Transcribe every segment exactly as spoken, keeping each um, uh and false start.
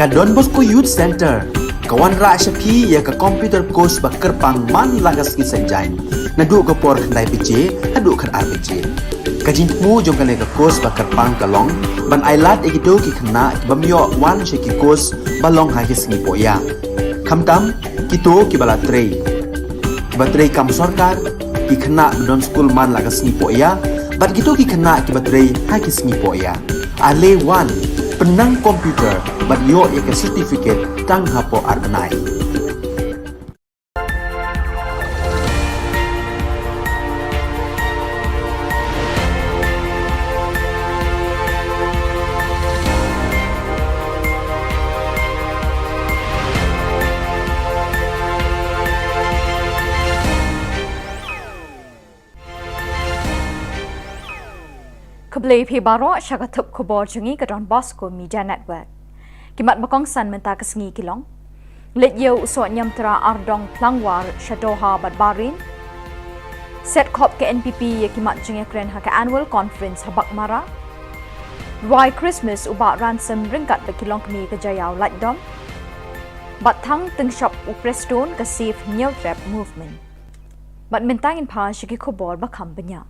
Ka Don Bosco Youth Centre ka wanrah sha phi ïa ka computer course ba kyrpang man la ka sngi Saitjaiñ, naduh ka por khyndai baje haduh khatar baje. Ka jingthmu jong kane ka course ba kyrpang ka long ban ailad ïa kito ki khynnah ki bym ïoh wan sha ki course ba long ha ki sngi pohïa, khamtam kito kiba la trei, kiba trei kam sorkar, ki khynnah ba don skul man la ka sngi pohïa bad kito ki khynnah kiba trei ha ki sngi pohïa. Ale wan, pynnang computer bad ïoh ïa ka certificate tang hapoh ar bnai. Khublei phi baroh sha ka thup khubor jong ngi ka Don Bosco Media Network. Ki mat ba kongsan mynta ka sngi ki long: Leit ïew u soh Niamtra Ardong Phlangwar sha Doha bad Bahrain. Set khop ka N P P ïa ki mat jingïakren ha ka annual conference ha Baghmara. Rwai Christmas u Bah Ransom ryngkat bad ki longkmie ka Jaïaw Laitdom. Bad thang tyngshop u Prestone ka Save Hynñiewtrep Movement. Bad mynta ngin phai sha ki khubor ba kham bniah.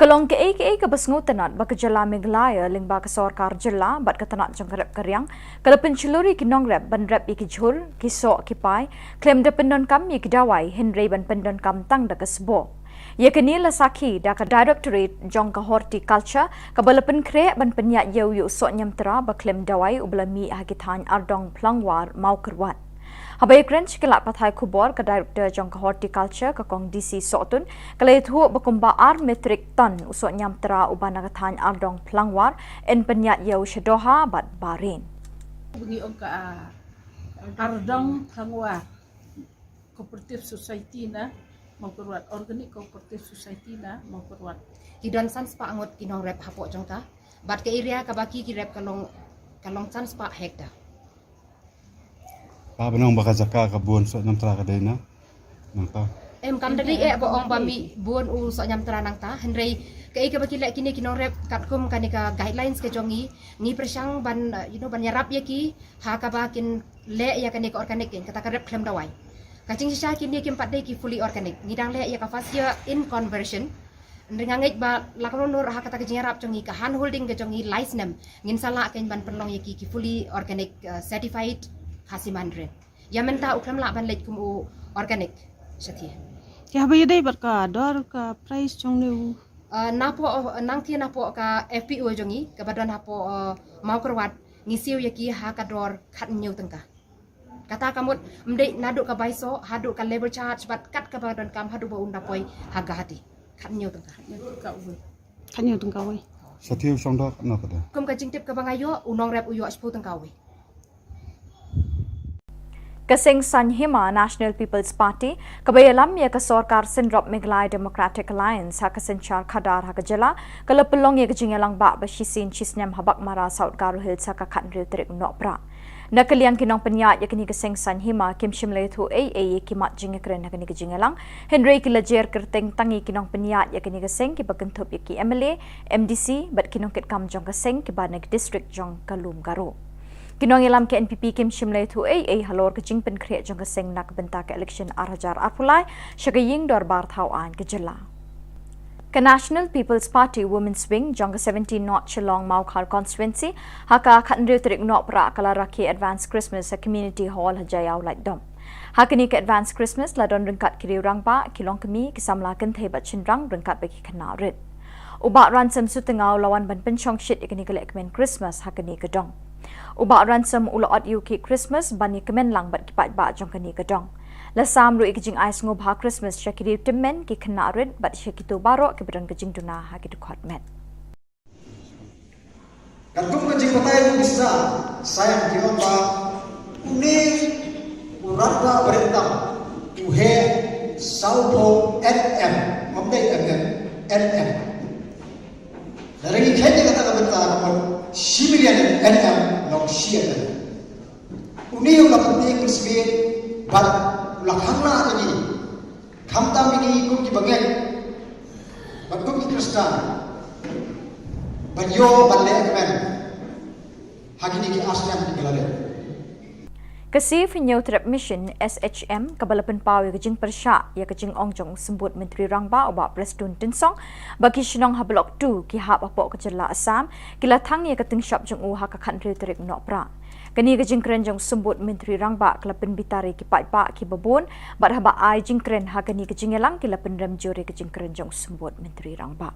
Ka long kaei kaei kaba sngewtynnat ba ka jylla Meghalaya lyngba ka sorkar jylla bad ka tnat jong ka rep ka riang ka la pynshlur ïa ki nongrep ban rep ïa ki jhur, ki soh, ki pai khlem da pyndonkam ïa ki dawai, hynrei ban pyndonkam tang da ka sboh. Ïa kane la sakhi da ka Directorate jong ka Horticulture kaba la pynkhreh ban pynïaid ïew ïa u soh Niamtra ba khlem dawai uba la mih ha ki thaiñ Ardong Phlangwar, Mawkyrwat. Haba ïakren sha ki lad pathai khubor, ka Director jong ka Horticulture, ka Kong D C Sohtun, ka la ïathuh ba kumba ar metrik ton u soh Niamtra uba na ka thaiñ Ardong Phlangwar yn pynïaid ïew sha Doha bad Bahrain. Ngi ong ka, ah, Ardong Phlangwar Cooperative Society na Mawkyrwat, Organic Cooperative Society na Mawkyrwat. Ki don san spah ngut ki nongrep hapoh jong ka. Bad ka area kaba ki, ki rep ka long, ka long san spah hektar. Ba ban ong ba ka jaka ka bun soh Niamtra ka dei na nangta. Em, kam da dei eh ba ong ba mih bun u soh Niamtra nangta, hynrei kaei kaba ki leh kine ki nongrep katkum kane ka guidelines ka jong ngi, ngi pyrshang ban, uh, you know, ban ïarap ïa ki ha kaba kin leh ïa kane ka organic, kata ka rep khlem dawai. Ka jingshisha kine kim pat dei ki fully organic. Ngi dang leh ïa ka first year in conversion. Hynrei nga ngeit ba la ka long nur ha kata ka jingïarap jong ngi, ka hand holding ka jong ngi lai snem, ngin sa lah kein ban pynlong ïa ki ki fully organic, uh, certified Khasi Mandarin. Ïa mynta u khlem lah ban leit kum u organic. Shathie. Te haba ïadei bad ka dor, ka price jong ne u? Uh, napoh, uh, nangthie napoh ka F P O jong ngi kaba don hapoh, uh, Mawkyrwat, ngi siew ïa ki ha ka dor khathynñiew tyngka. Kata ka mut ym dei naduh ka bai soh haduh ka labour charge bad kat kaba donkam haduh ba un da poi ha Guwahati. Khathynñiew tyngka. Khathynñiew tyngka wei. Shathie u shong doh na ka dei. Kum ka jingtip kaba nga ïoh, u nongrep u ïoh shiphew tyngka wei. Ka seng Saiñ Hima National People's Party, kaba ïalam ïa ka sorkar synrop Meghalaya Democratic Alliance ha ka synshar khadar ha ka jylla, ka la pynlong ïa ka jingïalang bah ba shisien shisnem ha Baghmara, South Garo Hills ha ka khathynriew tarik Nohprah. Na ka liang ki nongpynïaid ïa kane ka seng Saiñ Hima kim shym la ïathuh ei ei ïa ki mat jingïakren ha kane ka jingïalang, hynrei ki la jer kyrteng tang ïa ki nongpynïaid ïa kane ka seng kiba kynthup ïa ki M L A, M D C bad ki nongkitkam jong ka seng kiba na ki district jong ka Lum Garo. Ki nongïalam ka N P P kim shym la ïathuh ei ei halor ka jingpynkhreh jong ka seng na ka bynta ka election ar hajar arphew lai sha ka ïing dorbar thaw aiñ ka jylla. Ka National People's Party Women's Wing jong ka seventeen North Shillong Mawkhar Constituency, ha ka khathynriew tarik Nohprah ka la rakhe Advance Christmas ha Community Hall ha Jaïaw Laitdom. Ha kane ka Advance Christmas la don ryngkat ki riew rangbah, ki longkmie, ki samla kynthei bad shynrang ryngkat bad ki khynnah rit. U Bah Ransom Suhtngaw u la wan ban pynshong shit ïa kane ka lehkmen Christmas ha kane ka dong. U Bah Ransom u la ot ïa u cake Christmas ban ïakmen lang bad ki paidbah jong kane ka dong. La sam ruh ïa ka jingai sngewbha Christmas sha ki riew tymmen, ki khynnah rit bad sha kito baroh kiba don ka jingduna ha ki dkhot met. Katkum ka jingbatai u Ïa Saiñ, ki ong ba une u rangbah barim tam u heh sawphew N M, ym dei M M, N M. Lada ngi khet ïa kata ka bynta ka mut shi million N M long shi N M. Une u la pyntieng pynsmit bad u la khang lah ïa ngi, khamtam ïa ngi kum ki bangeit bad kum ki Khristan ban ïoh ban lehkmen Ha kine ki ar snem ki la leh. Ka Save Hynñiewtrep Mission, S H M, kaba la pynpaw ïa ka jingpyrshah ïa ka jingong jong u Symbud Myntri Rangbah u Bah Prestone Tynsong ba ki shnong ha Block two ki hap hapoh ka jylla Assam ki la thang ïa ka tyngshop jong u ha ka khathynriew tarik Nohprah. Kane ka jingkren jong u Symbud Myntri Rangbah ka la pynbitar ïa ki paidbah kiba bun bad haba ai jingkren ha kane ka jingïalang ki la pynrem jur ïa ka jingkren jong u Symbud Myntri Rangbah.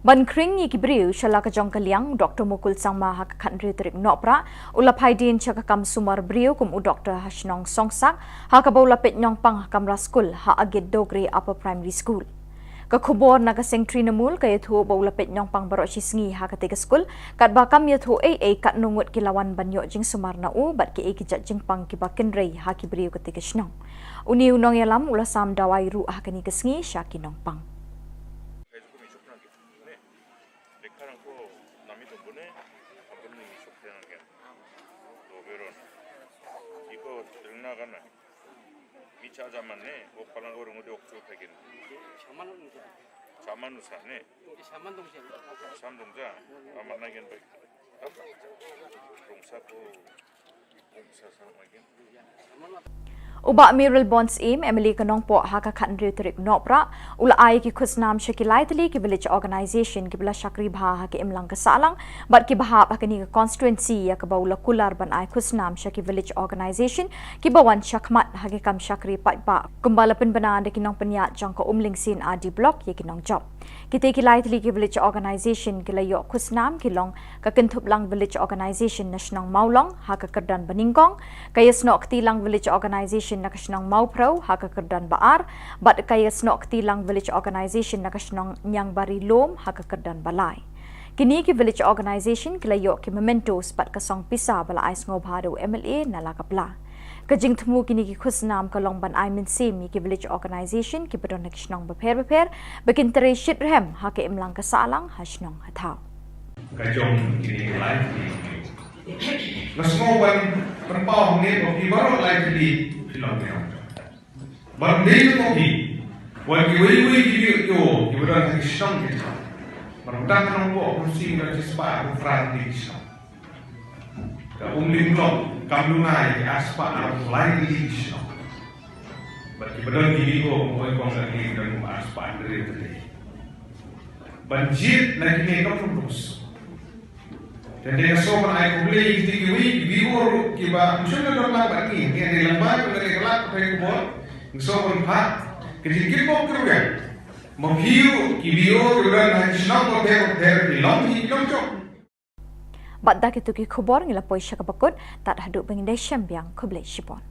Ban khring ïa ki briew sha la ka jong ka liang, Doktor Mukul Sangma ha ka khathynriew tarik Nohprah u la phai dien sha ka kam sumar briew kum u doktor ha shnong Songsak, ha kaba u la peit ñiangpang ha kamra skul ha Agit Dogre Upper Primary School. Ka khubor na ka Seng Trinamool ka ïathuh ba u la peit ñiangpang baroh shi sngi ha katei ka skul, katba kam ïathuh ei ei katno ngut ki la wan ban ïoh jingsumar na u bad kiei ki jait jingpang kiba kynrei ha ki briew katei ka shnong. Une u nongïalam u la sam dawai ruh ha kane ka sngi sha ki nongpang. Micha jaman ne, o palang o rungu de okchu pegin. Shaman nungsa. Shaman nungsa ne. Shaman dongja. Shaman dongja. Aman na gen baik. Rungsa ko. Rungsa sama gen. U Bah Mayralborn Syiem, M L A ka Nongpoh ha ka khathynriew tarik Nohprah, u la ai ki khusnam sha ki lai tylli ki village organization kiba la shakri bha ha ka imlang ka sahlang bad kiba hap ha kane ka constituency ïa kaba u la kular ban ai khusnam sha ki village organization kiba wan shakhmat ha ki kam shakri paidbah, kumba la pynbna da ki nongpynïaid jong ka Umling C and R D Block ïa ki nongjop. Kitei ki lai tylli ki village organization ki la ïoh khusnam ki long ka Kynthuplang Village Organization na shnong Mawlong ha ka kyrdan ba nyngkong, ka Ïasnoh Ktilang Village Organization na ka shnong Mawphrew ha ka kyrdan ba ar, bad ka Ïasnoh Ktilang Village Organization na ka shnong Ñiangbari Lum ha ka kyrdan ba lai. Kine ki village organization ki la ïoh ki mementos bad ka song pisa ba la ai sngewbha da u M L A na la ka pla. Ka jingthmu kine ki khusnam ka long ban ai mynsiem ïa ki village organization kiba don ha ki shnong bapher bapher ba kin trei shitrhem ha ka imlang ka sahlang ha shnong ha thaw. Ka jong kine ki lai tylli. Nga sngew ban pynpaw hangne ba phi baroh lai tylli phi long ne. Ban dei jong phi, wat kiwei kiwei ki ïoh kiba don ha ki shnong ki thaw. Ban dak nongpoh kumsi ban shispah arphew phra tylli ki shnong. Ka Umling Block kam duna ïa ki arspah arphew lai tylli ki shnong. Bad kiba don ki V O, mo ïa kong ka ki don arspah hynriew tylli. Ban jied na kine ka purpose. Te nga sngewbha ban ai khublei ïa kito kiwei ki V O ruh kiba ym shym la don lang bad ngi, ngi dei lang bad ngi dei ka lad ka pyrthei khubor. Nga sngewbha ban phah ka jingkyrpad kyrwiang ma phi ruh ki V O kiba don ha ki shnong bapher bapher, ki long hi ki long jong. Bad da kito ki khubor ngi la poi sha kaba kut, tad haduh ba ngin ïashem biang, khublei shibun.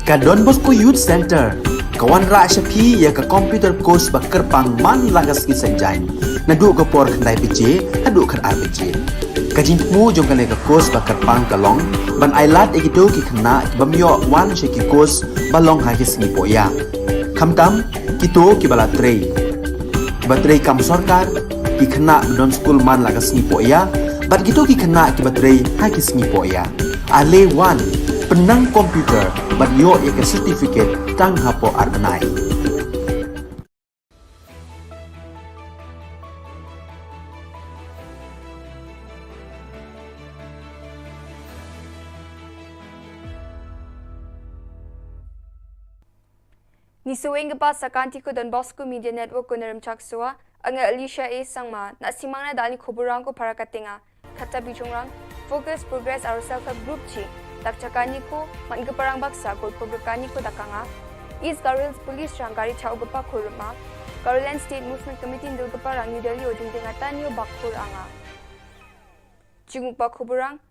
Ka Don Bosco Youth Center ka wanrah sha phi ïa ka computer course ba kyrpang man la ka sngi Saitjaiñ, naduh ka por khyndai baje haduh khatar baje. Ka jingthmu jong kane ka course ba kyrpang ka long ban ai lad ïa kito ki khynnah ki bym ïoh wan sha ki course ba long ha ki sngi pohïa, khamtam kito kiba la trei, kiba trei kam sorkar, ki khynnah ba don skul man la ka sngi pohïa bad kito ki khynnah kiba trei ha ki sngi pohïa. Ale wan, pynnang computer bad ïoh ïa ka certificate tang hapoh ar bnai. Ngi shu ïeng ka ba sa ka Kynthei ka Don Bosco Media Network, ko Nongrim Chaksoa, ong nga Alicia A Sangma, na simang na dal ni khuburang ko para ka tenga. Khata bijong rang, Focus, Progress aro Self Help Group chi, tak chaka ni ko, man ka parang baksa ko program ka ni ko dakanga. East Garo Hills Police rang kari chau ka pa khurma. Garoland State Movement Committee ndul ka parang New Delhi o jung tenga tanio bak khur anga. Jung pa khuburang,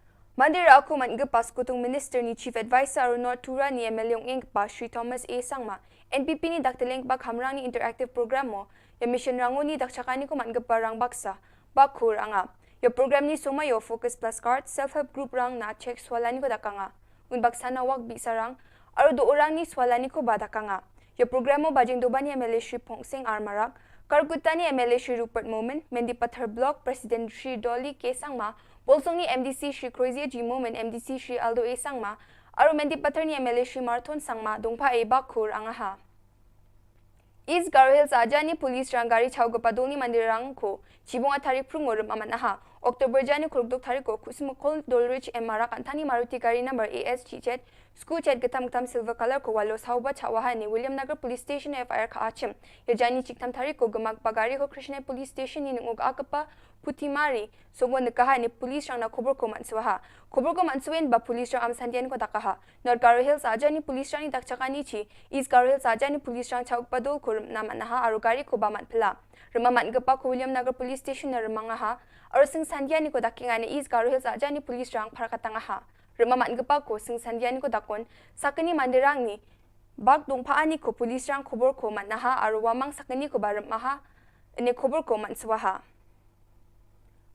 Mandira aku man ka pas kutung Minister ni Chief Advisor aro North Tura ni M L A ong eng ka pa Shri Thomas A Sangma, N P P ni dak teleng ka pa khamrang ni interactive program mo, Ïa Mission Ranguni dak chakani ko man gepa rang baksa, bakhu ranga. Ïa program ni soma ïa Focus Plus Card, Self Help Group rang na check swalani ko dakanga. Un baksa na wak bi sarang, aru do orang ni swalani ko ba dakanga. Ïa program o bajing dobani M L A Shri Phongsing R Marak, Karkutani M L A Shri Rupert Momin, Mendipathar Block President Shri Dolly K Sangma, Bolsongni M D C Shri Kroizia G Momin, M D C Shri Aldo A Sangma, aru Mendipathar ni M L A Shri Marthon Sangma, dongpa e bakhu ranga ha. East Garo Hills ajani police rang gari chau gapa dongni mandirang ko, chibong a tarik prungo rem aman aha. October jani kuruk dok tarik ko, kusum kol dolrich em mara kantani Maruti gari number A S G Z, sku chet getam getam silver color ko walo sauba chawaha ni William Nagar Police Station F I R ka achim. Ïa jani chiktam tarik ko gemak bagari ko Krishna Police Station ni nunguk akapa Putimari, songo nekaha ni police rang na khubor ko manswaha. Khubor ko manswin ba police rang am sandian ko dakaha. North Garo Hills ajani police rang ni dak chakani chi, East Garo Hills ajani police rang chauk padol ko rem na manaha aru gari ko ba mat pela. Rem aman gepa ko William Nagar Police Station na remangaha, aru sing sandian ni ko dakinga ni East Garo Hills ajani police rang phar katangaha. Rem aman gepa ko sing sandian ni ko dakon, sakani mandirang ni, bak dongpa ani ko police rang khubor ko manaha aru wamang sakani ko ba rem aha, ni khubor ko manswaha.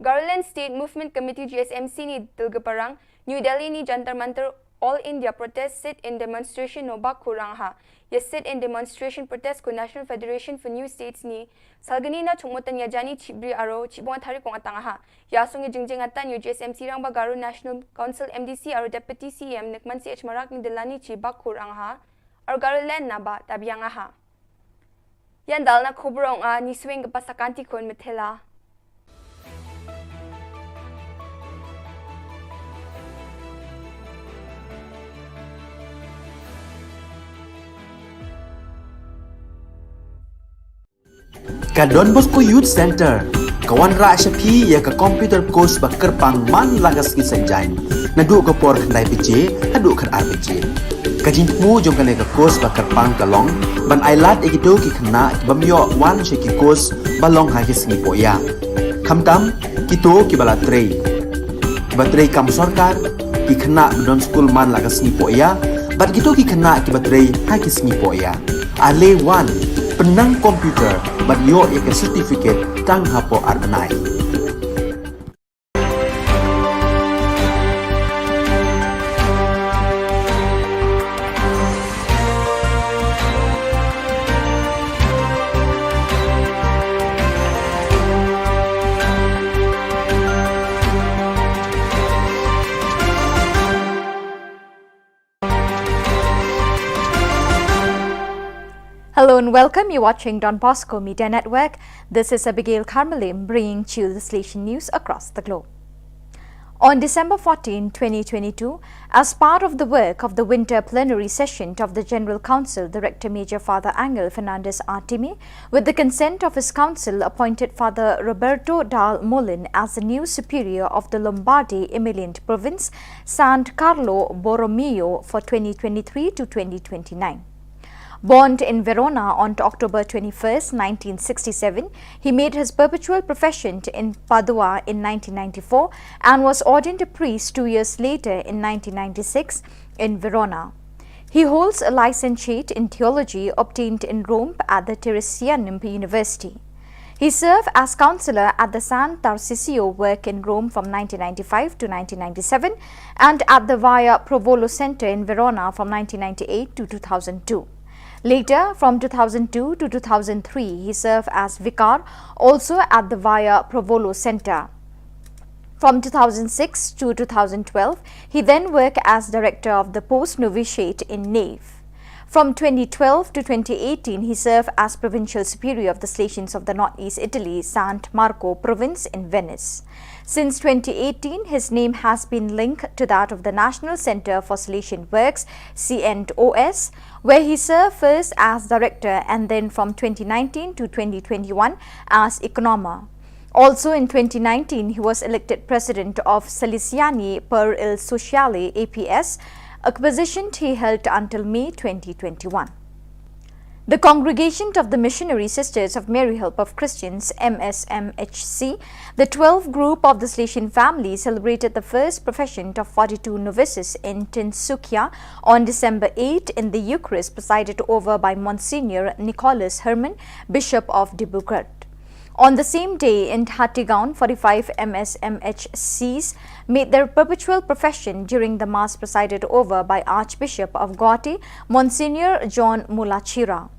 Garoland State Movement Committee G S M C ni dilgeparang, New Delhi ni Jantar Mantar All India Protest Sit-in Demonstration no bakhu rangha. Ïa sit-in demonstration protest ko National Federation for New States ni, salgani na chungmutan ïa jani chibri aro chibong tarik kong atangaha. Ïa song ïa jingjing atan ïa G S M C rang ba Garo National Council M D C aro Deputy C M Nikman C H Marak ni dilani chi bakhu rangha. Aro Garoland na ba tabiangaha. Ïa ndal na khubor ong a ni swing ka pasakanti khun methela. Ka Don Bosco Youth Center ka wanrah sha phi ïa ka computer course ba kyrpang man la ka sngi Saitjaiñ, naduh ka por khyndai baje haduh khatar baje. Ka jingthmu jong kane ka course ba kyrpang ka long ban ailad ïa kito ki khynnah ki bym ïoh wan sha ki course ba long ha ki sngi pohïa. Khamtam kito kiba la trei, kiba trei kam sorkar, ki khynnah ba don skul man la ka sngi pohïa, bad kito ki khynnah kiba trei ha ki sngi pohïa. Ale wan, pynnang computer bad ïoh ïa ka certificate tang hapoh ar bnai. Hello and welcome. You're watching Don Bosco Media Network. This is Abigail Karmalim bringing to you the Salesian news across the globe. On December fourteen, twenty twenty-two, as part of the work of the winter plenary session of the General Council, the Rector Major Father Angel Fernandez Artime, with the consent of his council, appointed Father Roberto Dal Molin as the new superior of the Lombardy Emilian Province, San Carlo Borromeo, for twenty twenty-three to twenty twenty-nine. Born in Verona on October twenty-first, nineteen sixty-seven, he made his perpetual profession in Padua in nineteen ninety-four and was ordained a priest two years later in nineteen ninety-six in Verona. He holds a licentiate in theology obtained in Rome at the Teresianum University. He served as counselor at the San Tarcisio work in Rome from nineteen ninety-five to nineteen ninety-seven and at the Via Provolo Center in Verona from nineteen ninety-eight to two thousand two. Later, from two thousand two to two thousand three, he served as vicar, also at the Via Provolo Center. From two thousand six to two thousand twelve, he then worked as director of the post novitiate in Nave. From twenty twelve to twenty eighteen, he served as provincial superior of the Salesians of the Northeast Italy, San Marco province in Venice. Since twenty eighteen, his name has been linked to that of the National Centre for Salesian Works, C N O S, where he served first as director and then from twenty nineteen to twenty twenty-one as economer. Also in twenty nineteen, he was elected president of Salesiani per il Sociale, A P S, a position he held until May twenty twenty-one. The Congregation of the Missionary Sisters of Mary Help of Christians, M S M H C, the twelfth group of the Salesian family, celebrated the first profession of forty-two novices in Tinsukia on December eighth in the Eucharist presided over by Monsignor Nicholas Herman, Bishop of Dibrugarh. On the same day in Hatigaon, forty-five M S M H Cs made their perpetual profession during the Mass presided over by Archbishop of Guwahati, Monsignor John Mulachira.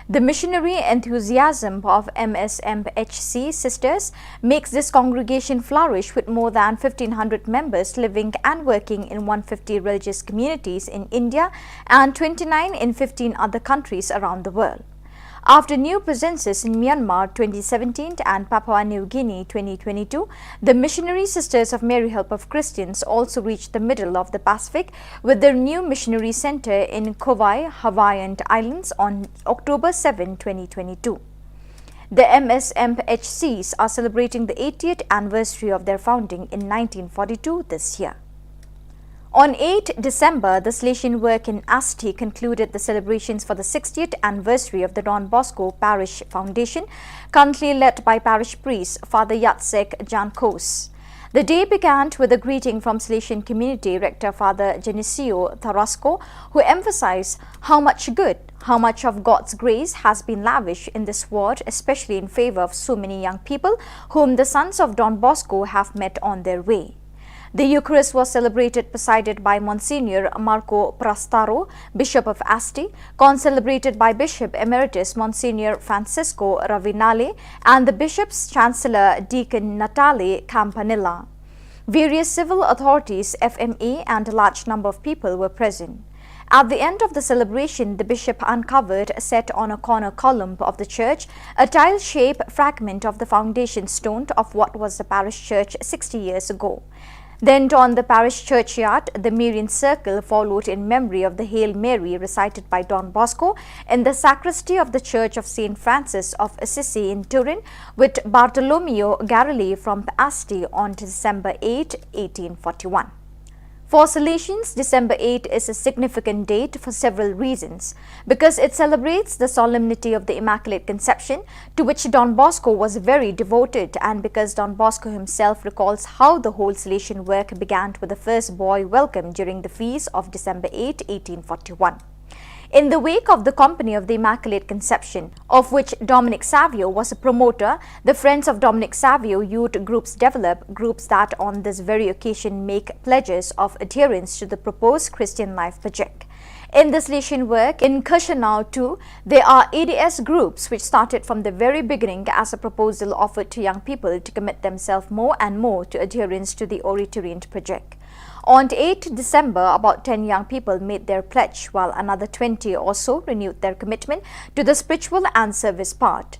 The missionary enthusiasm of M S M H C sisters makes this congregation flourish, with more than fifteen hundred members living and working in one fifty religious communities in India and twenty-nine in fifteen other countries around the world. After new presences in Myanmar twenty seventeen and Papua New Guinea twenty twenty-two, the Missionary Sisters of Mary Help of Christians also reached the middle of the Pacific with their new missionary center in Kauai, Hawaiian Islands on October seventh, twenty twenty-two. The M S M H Cs are celebrating the eightieth anniversary of their founding in nineteen forty-two this year. On eighth December, the Salesian work in Asti concluded the celebrations for the sixtieth anniversary of the Don Bosco Parish Foundation, currently led by parish priest Father Yatsek Jankos. The day began with a greeting from Salesian Community Rector Father Genesio Tarasco, who emphasized how much good, how much of God's grace has been lavished in this ward, especially in favor of so many young people whom the sons of Don Bosco have met on their way. The Eucharist was celebrated, presided by Monsignor Marco Prastaro, Bishop of Asti, concelebrated by Bishop Emeritus Monsignor Francisco Ravinale and the Bishop's Chancellor Deacon Natale Campanella. Various civil authorities, F M A, and a large number of people were present. At the end of the celebration, the bishop uncovered, set on a corner column of the church, a tile-shaped fragment of the foundation stone of what was the parish church sixty years ago. Then, on the parish churchyard, the Marian circle followed in memory of the Hail Mary recited by Don Bosco in the sacristy of the Church of Saint Francis of Assisi in Turin, with Bartolomeo Garelli from Asti on December eighth, eighteen forty-one. For Salesians, December eighth is a significant date for several reasons, because it celebrates the solemnity of the Immaculate Conception, to which Don Bosco was very devoted, and because Don Bosco himself recalls how the whole Salesian work began with the first boy welcome during the feast of December eighth, eighteen forty-one. In the wake of the Company of the Immaculate Conception, of which Dominic Savio was a promoter, the Friends of Dominic Savio youth groups develop, groups that on this very occasion make pledges of adherence to the proposed Christian Life project. In this Salesian work in Chisinau too, there are A D S groups which started from the very beginning as a proposal offered to young people to commit themselves more and more to adherence to the Orientarient project. On eighth December, about ten young people made their pledge, while another twenty or so renewed their commitment to the spiritual and service part.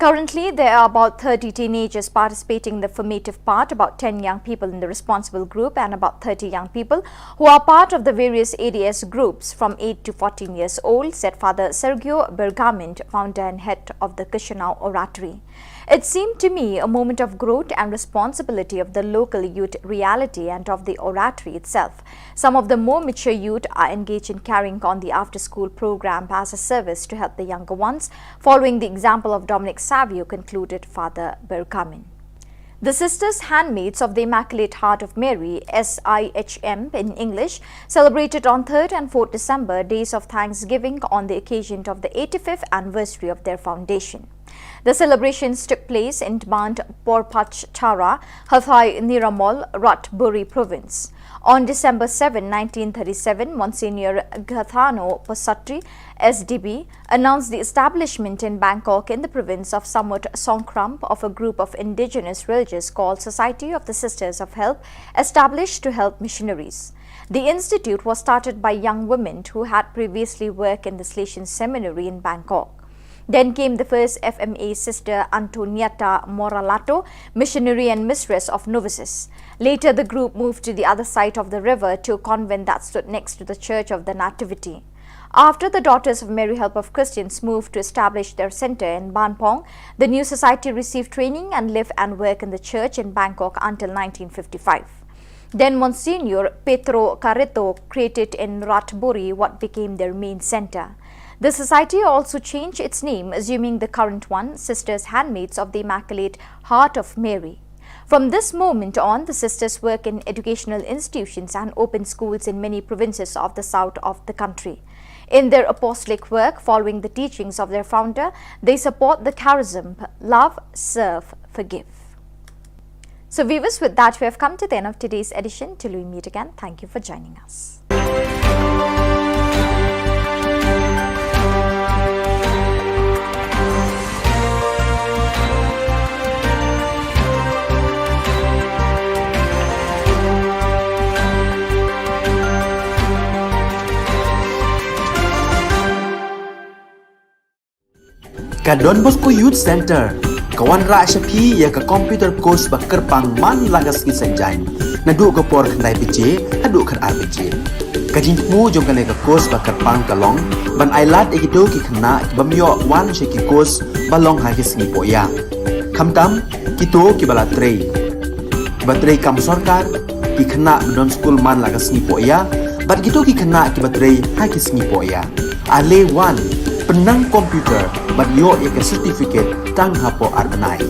Currently, there are about thirty teenagers participating in the formative part, about ten young people in the responsible group, and about thirty young people who are part of the various A D S groups from eight to fourteen years old, said Father Sergio Bergamin, founder and head of the Chisinau Oratory. It seemed to me a moment of growth and responsibility of the local youth reality and of the oratory itself. Some of the more mature youth are engaged in carrying on the after-school program as a service to help the younger ones, following the example of Dominic Savio, concluded Father Bergamin. The Sisters Handmaids of the Immaculate Heart of Mary, S I H M in English, celebrated on third and fourth December days of thanksgiving on the occasion of the eighty-fifth anniversary of their foundation. The celebrations took place in Tband Porpachchara, Hathai Niramol, Ratburi Province. On December seventh, nineteen thirty-seven, Monsignor Gathano Pasatri, S D B, announced the establishment in Bangkok in the province of Samut Songkhram of a group of indigenous religious called Society of the Sisters of Help, established to help missionaries. The institute was started by young women who had previously worked in the Salesian Seminary in Bangkok. Then came the first F M A, Sister Antonietta Moralato, missionary and mistress of novices. Later, the group moved to the other side of the river to a convent that stood next to the Church of the Nativity. After the Daughters of Mary Help of Christians moved to establish their center in Banpong, the new society received training and lived and worked in the church in Bangkok until nineteen fifty-five. Then Monsignor Petro Carreto created in Ratburi what became their main center. The society also changed its name, assuming the current one, Sisters Handmaids of the Immaculate Heart of Mary. From this moment on, the sisters work in educational institutions and open schools in many provinces of the south of the country. In their apostolic work, following the teachings of their founder, they support the charism love, serve, forgive. So, viewers, with that, we have come to the end of today's edition. Till we meet again, thank you for joining us. Ka Don Bosco Youth Center ka wanrah sha phi ïa ka computer course ba kyrpang man la ka sngi Saitjaiñ, naduh ka por khyndai baje haduh khatar baje. Ka jingthmu jong kane ka course ba kyrpang ka long ban ailad ïa kito ki khynnah ki bym ïoh wan sha ki course ba long ha ki sngi poh ïa, khamtam kito kiba la trei, kiba trei kam sorkar, ki khynnah ba don skul man la ka sngi poh ïa, bad kito ki khynnah kiba trei ha ki sngi poh ïa. Ale wan, pynnang computer bad ïoh ïa ka certificate tang hapoh ar bnai.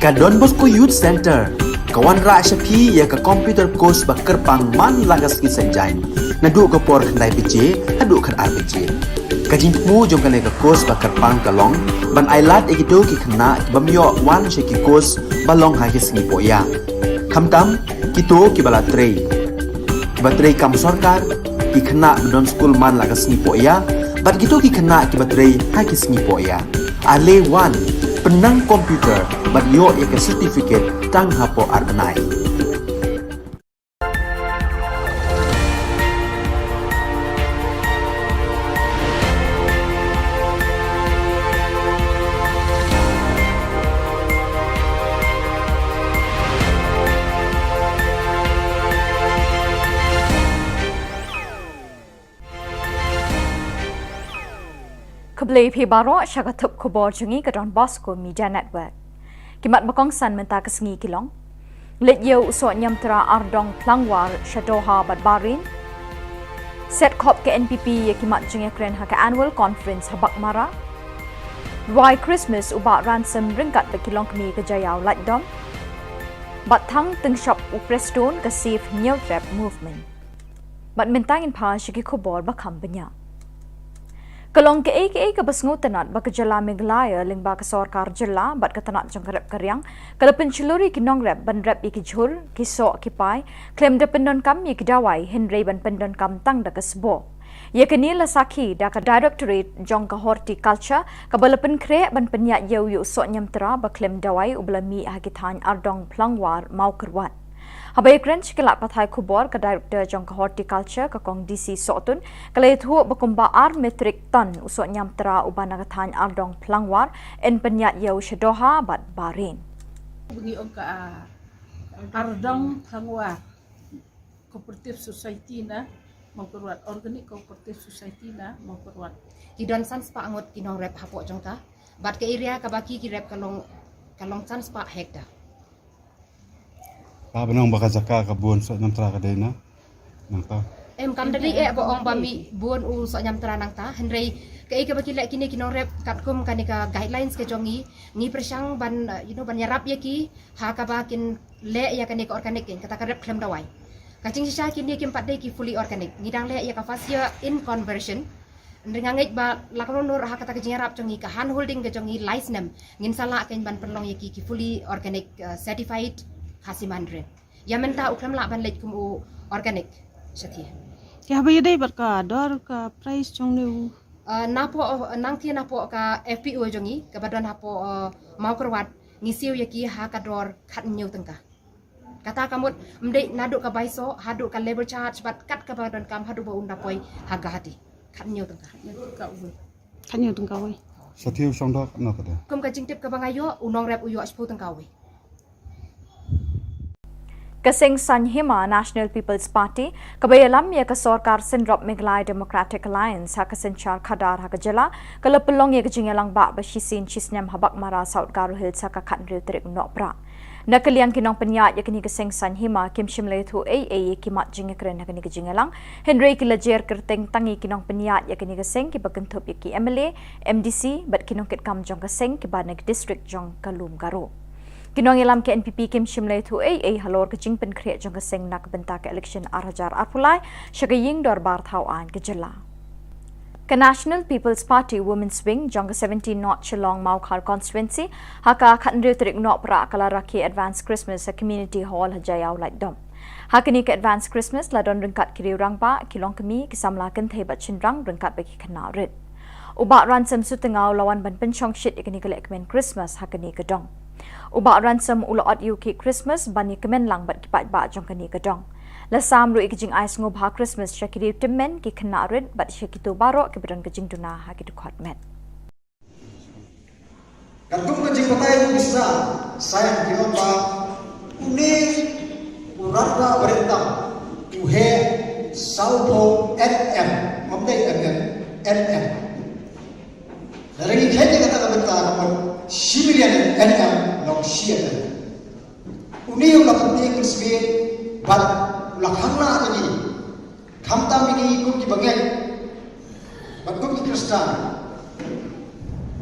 Ka Don Bosco Youth Centre ka wanrah sha phi ïa ka computer course ba kyrpang man la ka sngi Saitjaiñ, naduh ka por khyndai baje haduh khatar baje. Ka jingthmu jong kane ka course ba kyrpang ka long ban ailad ïa kito ki khynnah ki bym ïoh wan sha ki course ba long ha ki sngi pohïa, khamtam kito kiba la trei, kiba trei kam sorkar, ki khynnah ba don skul man la ka sngi pohïa, bad kito ki khynnah kiba trei ha ki sngi pohïa. Ale wan, pynnang computer bad ïoh ïa ka certificate tang hapoh ar bnai. Khublei phi baroh sha ka thup khubor jong ngi ka Don Bosco Media Network. Ki mat ba kongsan mynta ka sngi ki long: Leit ïew u soh ñiamtra Ardong Phlangwar sha Doha bad Bahrain. Set khop ka N P P ïa ki mat jingïakren ha ka annual conference ha Baghmara. Rwai Christmas u Bah Ransom ryngkat bad ki longkmie ka Jaïaw Laitdom. Bad thang tyngshop u Prestone ka Save Hynñiewtrep Movement. Bad mynta ngin phai sha ki khubor ba kham bniah. Ka long kaei kaei kaba sngewtynnat ba ka jylla Meghalaya lyngba ka sorkar jylla bad ka tnat jong ka rep ka riang ka la pynshlur ïa ki nongrep ban rep ïa ki jhur, ki soh, ki pai, khlem da pyndonkam ïa ki dawai, hynrei ban pyndonkam tang da ka sboh. Ïa kane la sakhi da ka Directorate jong ka Horticulture kaba la pynkhreh ban pynïaid ïew ïa u soh ñiamtra ba khlem dawai uba la mih ha ki thaiñ Ardong Phlangwar, Mawkyrwat. Haba ïakren sha ki lad pathai khubor, ka Director jong ka Horticulture, ka Kong D C Sohtun, ka la ïathuh ba kumba ar metrik ton u soh ñiamtra uba na ka thaiñ Ardong Phlangwar yn pynïaid ïew sha Doha bad Bahrain. Ngi ong ka, ah, Ardong Phlangwar Cooperative Society na Mawkyrwat, Organic Cooperative Society na Mawkyrwat. Ki don san spah ngut ki nongrep hapoh jong ka. Bad ka area kaba ki, ki rep ka long, ka long san spah hektar. Ka ba nang ba ka jaka ka bun soh ñiamtra ka dei na nangta. Em, kam da dei eh ba ong ba mih bun u soh ñiamtra nangta, hynrei kaei kaba ki leh kine ki nongrep katkum kane ka guidelines ka jong ngi, ngi pyrshang ban, uh, you know, ban ïarap ïa ki ha kaba kin leh ïa kane ka organic, kata ka rep khlem dawai. Ka jingshisha kine kim pat dei ki fully organic, ngi dang leh ïa ka first year in conversion. Hynrei nga ngeit ba la ka long nur ha kata ka jingïarap jong ngi, ka hand holding ka jong ngi lai snem, ngin sa lah kein ban pynlong ïa ki, ki fully organic, uh, certified Khasi Mandarin. Ïa mynta u khlem lah ban leit kum u organic. Shathie. Ki haba ïadei bad ka dor ka price jong ne u? Uh, napoh, uh, nangthie napoh ka F P O jong ngi kaba don hapoh, uh, Mawkyrwat, ngi siew ïa ki ha ka dor khathynñiew tyngka. Kata ka mut, ym dei naduh ka bai soh haduh ka labour charge bad kat kaba donkam haduh ba un da poi ha Guwahati. Khathynñiew tyngka. Ka uwei. Khathynñiew tyngka uwei. Shathie u shong dor katno ka dei? Kum ka jingtip kaba nga ïoh, u nongrep u ïoh shiphew tyngka uwei. Ka seng Saiñ Hima National People's Party, kaba ïalam ïa ka sorkar synrop Meghalaya Democratic Alliance ha ka synshar khadar ha ka jylla, ka la pynlong ïa ka jingïalang bah ba shisien shisnem ha Baghmara, South Garo Hills ha ka khathynriew tarik Nohprah. Na ka liang ki nongpynïaid ïa kane ka seng Saiñ Hima kim shym la ïathuh ei ei ïa ki mat jingïakren ha kane ka jingïalang, hynrei ki la jer kyrteng tang ïa ki nongpynïaid ïa kane ka seng kiba kynthup ïa ki M L A, M D C bad ki nongkitkam jong ka seng kiba na ki district jong ka Lum Garo. Ki nongïalam ka N P P kim shym la ïathuh ei ei halor ka jingpynkhreh jong ka seng na ka bynta ka election ar hajar arphew lai sha ka ïing dorbar thaw aiñ ka jylla. Ka National People's Party Women's Wing jong ka seventeen North Shillong Mawkhar Constituency, ha ka khathynriew tarik Nohprah ka la rakhe Advance Christmas ha Community Hall ha Jaïaw Laitdom. Ha kane ka Advance Christmas la don ryngkat ki riew rangbah, ki longkmie, ki samla kynthei bad shynrang ryngkat bad ki khynnah rit. U Bah Ransom Suhtngaw u la wan ban pynshongshit ïa kane ka lehkmen Christmas ha kane ka dong. U Bah Ransom u la ot ïa u cake Christmas ban ïakmen lang bad ki paidbah jong kane ka dong. La sam ruh ïa ka jingai sngewbha Christmas sha ki riew tymmen, ki khynnah rit bad sha kito baroh kiba don ka jingduna ha ki dkhot met. Katkum ka jingbatai u Khristan, sa ïa ki ong ba une u rangbah barit tam u heh sawphew N M, ym dei M M, N M. Lada ngi khet ïa kata ka bynta ka mut shi million N M long shi N M. Une u la pyntieng pynsmit bad u la khang lah ïa ngi. Khamtam ïa ngi kum ki bangeit bad kum ki Khristan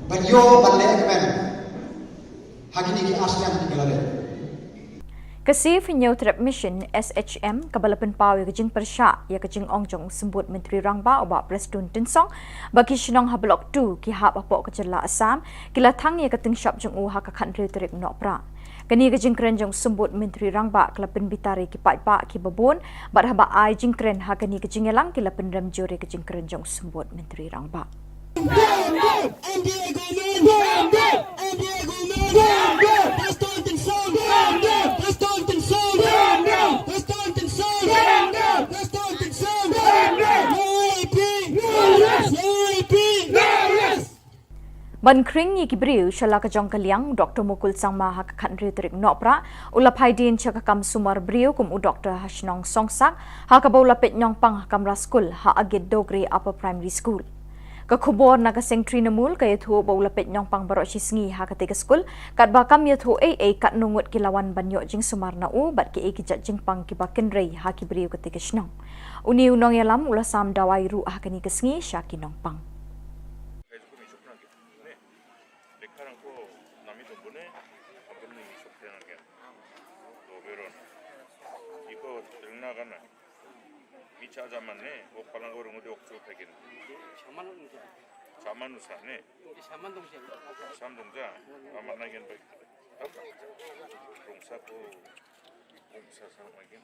ban ïoh ban leh kmen. Ha kine ki ar snem ki la leh. Ka Save Hynñiewtrep Mission, S H M, kaba la pynpaw ïa ka jingpyrshah ïa ka jingong jong u Symbud Myntri Rangbah u Bah Prestone Tynsong ba ki shnong ha Block two ki hap hapoh ka jylla Assam ki la thang ïa ka tyngshop jong u ha ka khathynriew tarik Nohprah. Kane ka jingkren jong u Symbud Myntri Rangbah ka la pynbitar ïa ki paidbah kiba bun bad haba ai jingkren ha kane ka jingïalang ki la pynrem jur ïa ka jingkren jong u Symbud Myntri Rangbah. Ban khring ïa ki briew sha la ka jong ka liang, Doktor Mukul Sangma ha ka khathynriew tarik Nohprah u la phai dien sha ka kam sumar briew kum u doktor ha shnong Songsak, ha kaba u la peit nongpang ha kamra skul ha Agit Dogre Upper Primary School. Ka khubor na ka Seng Trinamool ka ïathuh ba u la peit nongpang baroh shi sngi ha katei ka skul, katba kam ïathuh ei ei katno ngut ki la wan ban ïoh jingsumar na u bad kiei ki jait jingpang kiba kynrei ha ki briew katei ka shnong. Une u nongïalam u la sam dawai ruh ha kane ka sngi sha ki nongpang. Micha jaman ne, o palang o rungu de okcho pegin. Shaman usa ne. Shaman dongja. Shaman dongja. Amat nangin baik. Rongsa ko, rongsa sang lagi.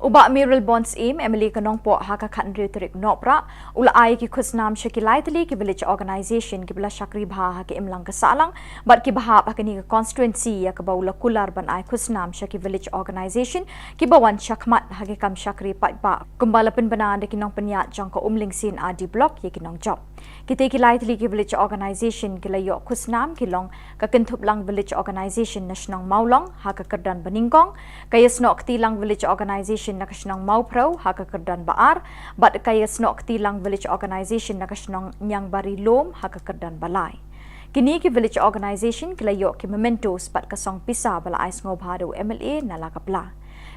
U Bah Mayralborn Syiem, M L A ka Nongpoh ha ka khathynriew tarik Nohprah, u la ai ki khusnam sha ki lai tylli ki village organisation kiba la shakri bha ha ka imlang ka sahlang bad kiba hap ha kane ka constituency ïa kaba u la kular ban ai khusnam sha ki village organisation kiba wan shakhmat ha ki kam shakri paidbah, kumba la pynbna da ki nongpynïaid jong ka Umlingsien R D Block ïa ki nongjop. Kitei ki lai tylli ki village organisation ki la ïoh khusnam ki long ka Kynthuplang Village Organisation na shnong Mawlong ha ka kyrdan ba nyngkong, ka Ïasnoh Ktilang Village Organisation na ka shnong Mawphrew ha ka kyrdan ba ar, bad ka Ïasnoh Ktilang Village Organisation na ka shnong Ñiangbari Lum ha ka kyrdan ba lai. Kine ki village organisation ki la ïoh ki mementos bad ka song pisa ba la ai sngewbha da u M L A na la ka pla.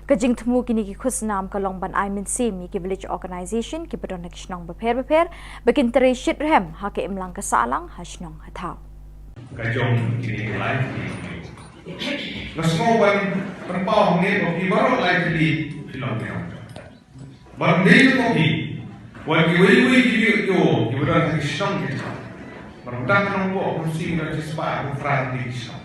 Ka jingthmu kine ki khusnam ka long ban ai mynsiem ïa ki village organisation kiba don ha ki shnong bapher bapher ba kin trei shitrhem ha ka imlang ka sahlang ha shnong ha thaw. Ka jong kine ki lai tylli. Nga sngew ban pynpaw hangne ba phi baroh lai tylli phi long phi long. Ban dei ko phi. Wan kiwei kiwei ki ïoh kiba don ha ki shnong ki thaw. Ban dak nong ko pun sing don shispah arphew phra tylli ki shnong.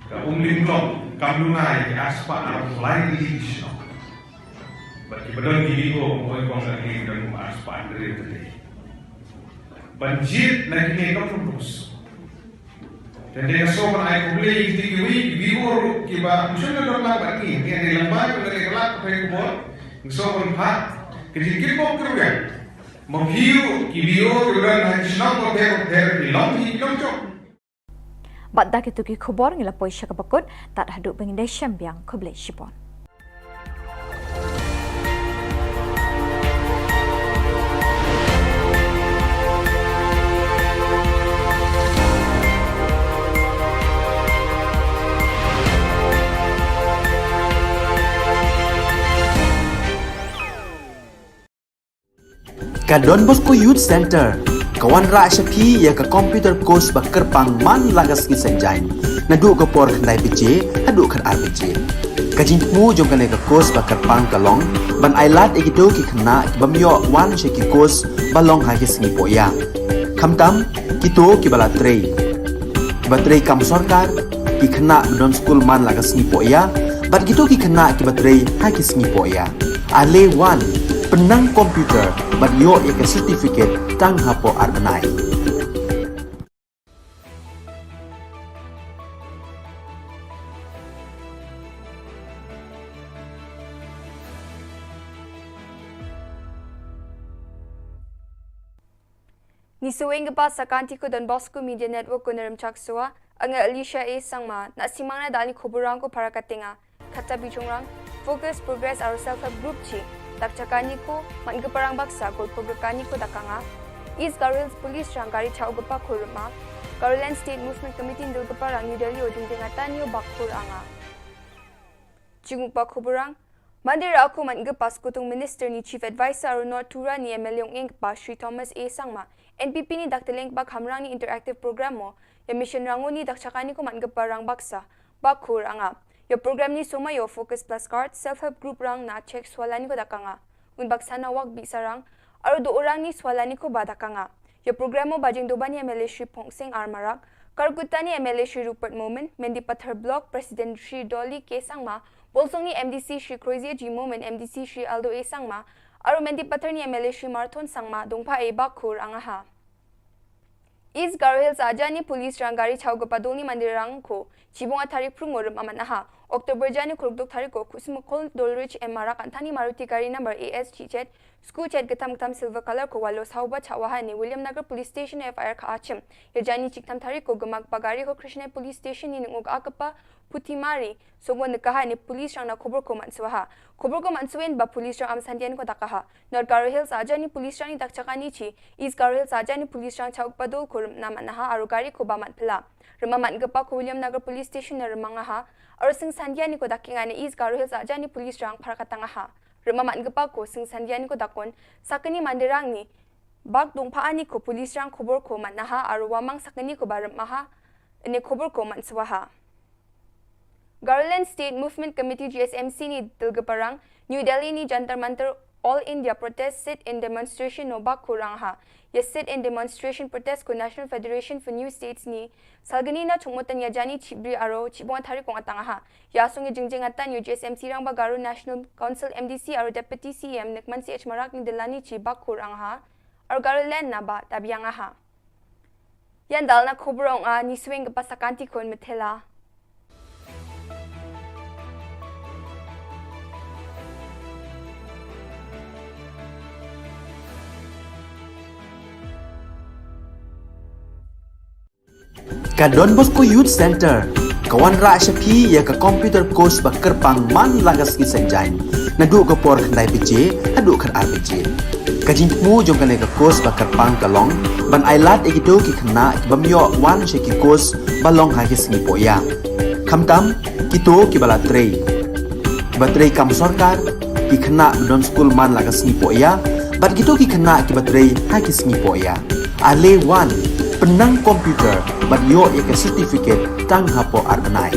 Ka Umling Block kam duna ïa ki arspah arphew lai tylli ki shnong. Bad kiba don ki V O, oi kong ka ki don arspah hynriew tylli. Ban jied na kine kam duna. Te nga sngewbha ban ai khublei ïa ki, ki V O ruh kiba ym shym la don lang bad ngi, ngi dei lang bad ngi, ngi la ka khubor. Nga sngewbha ban phah ka jingkyrpad kyrpad ma phi ruh ki V O kiba don ha ki shnong bapher bapher, ki long hi ki long jong. Bad da kito ki khubor ngi la poi sha kaba kut, tad haduh ba ngin ïashem biang, khublei shibun. Ka Don Bosco Youth Center ka wanrah sha phi ïa ka computer course ba kyrpang man la ka sngi Saitjaiñ, naduh ka por khyndai baje haduh khatar baje. Ka jingthmu jong kane ka course ba kyrpang ka long ban ailad ïa kito ki khynnah ki bym ïoh wan sha ki course ba long ha ki sngi pohïa, khamtam kito kiba la trei, kiba trei kam sorkar, ki khynnah ba don skul man la ka sngi pohïa bad kito ki khynnah kiba trei ha ki sngi pohïa. Ale wan, pynnang computer bad ïoh ïa ka certificate tang hapoh ar bnai. Ngi shu ïeng ka ba sa ka Anti Ku Don Bosco Media Network ko Naram Chaksoa, anga Alicia A Sangma, na simang na dal ni khuburang ko para katenga. Kata bijungrang, Focus, Progress aro Self Help Group chi, tak chakani ko, man ka parang baksa ko prograkani ko dakanga. East Garo Hills Police rang kari chau ka pa khurma. Garoland State Movement Committee ndul ka parang New Delhi o ding ding atani o bak khur anga. Jinguk ba khuburang, Monday ra aku man ka pas kutung Minister ni Chief Advisor aro North Tura ni M L A ong eng ka pa Shri Thomas A Sangma, N P P ni dak teleng ba khamrang ni interactive program mo, Ïa mission Ranguni dak chakani ko man gepa rang baksa, bak khur anga. Ïa program ni soma ïa focus plus card, self help group rang na check swalani ko dak anga. Un baksa na wak bi sarang, aru do orang ni swalani ko ba dak anga. Ïa program o bajing dobani M L A Shri Phongsing R Marak, Karkutani M L A Shri Rupert Momin, Mendipathar Block President Shri Dolly K Sangma, Bolsong ni M D C Shri Crozier G Momin, M D C Shri Aldo A Sangma, aru Mendipathar ni M L A Shri Marthon Sangma, dongpa e bak khur anga ha. East Garo Hills Ajani Police rang gari chau gapa doni mandir rang ko, chibong a tarik prungo rem aman aha. October jani kuruk dok tarik ko, kusum kol dolrich M Marak antani Maruti gari number A S G Z, sku chet getam getam silver color ko walo sauba chau waha ni William Nagar Police Station F I R ka achim. Ïa jani chiktam tarik ko gemak bagari ko Krishna Police Station ni nunguk akapa Putimari, songwa nekaha ni police rang na khubor ko manswaha. Khubor ko manswin ba police rang am sandian ko dakaha. North Garo Hills Ajani Police rang ni dak chakani chi, East Garo Hills Ajani Police rang chau padol ko rem na manaha aru gari ko ba mat pela. Rem aman gepa ko William Nagar Police Station na rem angaha, aru sing sandian ni ko dakinga ni East Garo Hills Ajani Police rang phar katangaha. Rem aman gepa ko sing sandian ni ko dakon, sakani mandirang ni, bak dongpa ani ko police rang khubor ko manaha aru wamang sakani ko ba rem aha, ni khubor ko manswaha. Garoland State Movement Committee G S M C ni dilgeparang, New Delhi ni Jantar Mantar All India Protest Sit-in Demonstration no bak kurang ha. Ïa sit-in demonstration protest ko National Federation for New States ni, salgani na chungmotan ïa jani chibri aro chibong tarik kong atang ha. Ïa song ïa jingjing atan ïa G S M C rang ba Garo National Council M D C aro Deputy C M Nikman C H Marak ni dilani chi bak kurang ha. Aro Garoland na ba tabiang ha. Ïa ndal na khubor ong a ni swing ka pasa kanti khun methela. Ka Don Bosco Youth Center ka wanrah sha phi ïa ka computer course ba kyrpang man la ka sngi Saitjaiñ, naduh ka por khyndai baje haduh khatar baje. Ka jingthmu jong kane ka course ba kyrpang ka long ban ailad ïa kito ki khynnah ki bym ïoh wan sha ki course ba long ha ki sngi pohïa. Khamtam kito kiba la trei, kiba trei kam sorkar, ki khynnah ba don skul man la ka sngi pohïa, bad kito ki khynnah kiba trei ha ki sngi pohïa. Ale wan, pynnang computer bad ïoh ïa ka certificate tang hapoh ar bnai.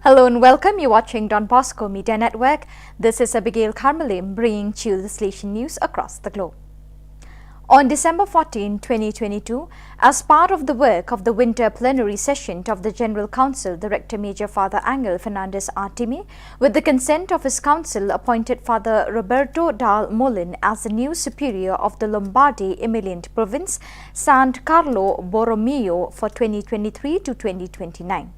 Hello and welcome. You're watching Don Bosco Media Network. This is Abigail Karmalim bringing to you the Salesian news across the globe. On December fourteen, twenty twenty-two, as part of the work of the winter plenary session of the General Council, the Rector Major Father Angel Fernandez Artime, with the consent of his council, appointed Father Roberto Dal Molin as the new superior of the Lombardy Emilian Province, San Carlo Borromeo, for twenty twenty-three to twenty twenty-nine.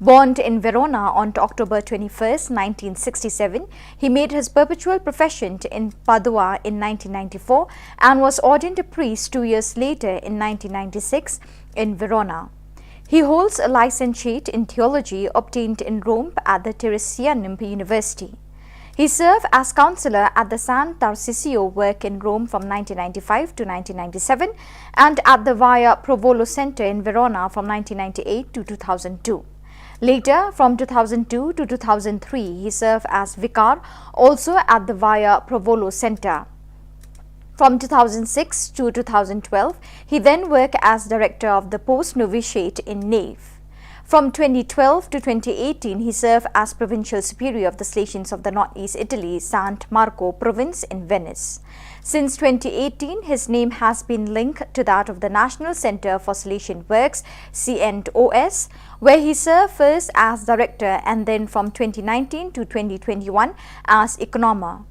Born in Verona on October twenty-first, nineteen sixty-seven, he made his perpetual profession in Padua in nineteen ninety-four and was ordained a priest two years later in nineteen ninety-six in Verona. He holds a licentiate in theology obtained in Rome at the Teresianum University. He served as counselor at the San Tarcisio work in Rome from nineteen ninety-five to nineteen ninety-seven and at the Via Provolo Center in Verona from nineteen ninety-eight to two thousand two. Later, from two thousand two to two thousand three, he served as vicar, also at the Via Provolo Center. From two thousand six to two thousand twelve, he then worked as director of the post novitiate in Nave. From twenty twelve to twenty eighteen, he served as provincial superior of the Salesians of the Northeast Italy, San Marco province in Venice. Since twenty eighteen, his name has been linked to that of the National Centre for Salesian Works, C N O S, where he served first as director and then from twenty nineteen to twenty twenty-one as economer.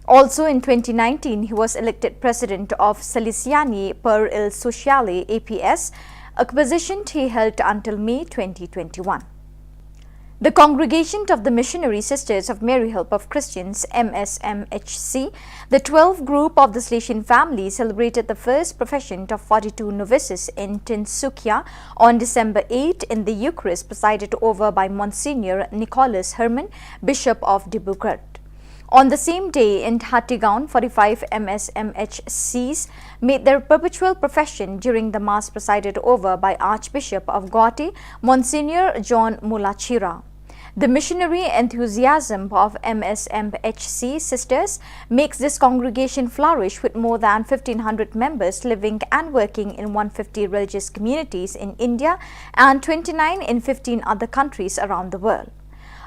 Also in twenty nineteen, he was elected president of Salesiani per il Sociale, A P S, a position he held until May twenty twenty-one. The Congregation of the Missionary Sisters of Mary Help of Christians, M S M H C, the twelfth group of the Salesian family, celebrated the first profession of forty-two novices in Tinsukia on December eighth in the Eucharist presided over by Monsignor Nicholas Herman, Bishop of Dibrugarh. On the same day in Hatigaon, forty-five M S M H Cs made their perpetual profession during the Mass presided over by Archbishop of Guwahati, Monsignor John Mulachira. The missionary enthusiasm of M S M H C sisters makes this congregation flourish, with more than fifteen hundred members living and working in one fifty religious communities in India and twenty-nine in fifteen other countries around the world.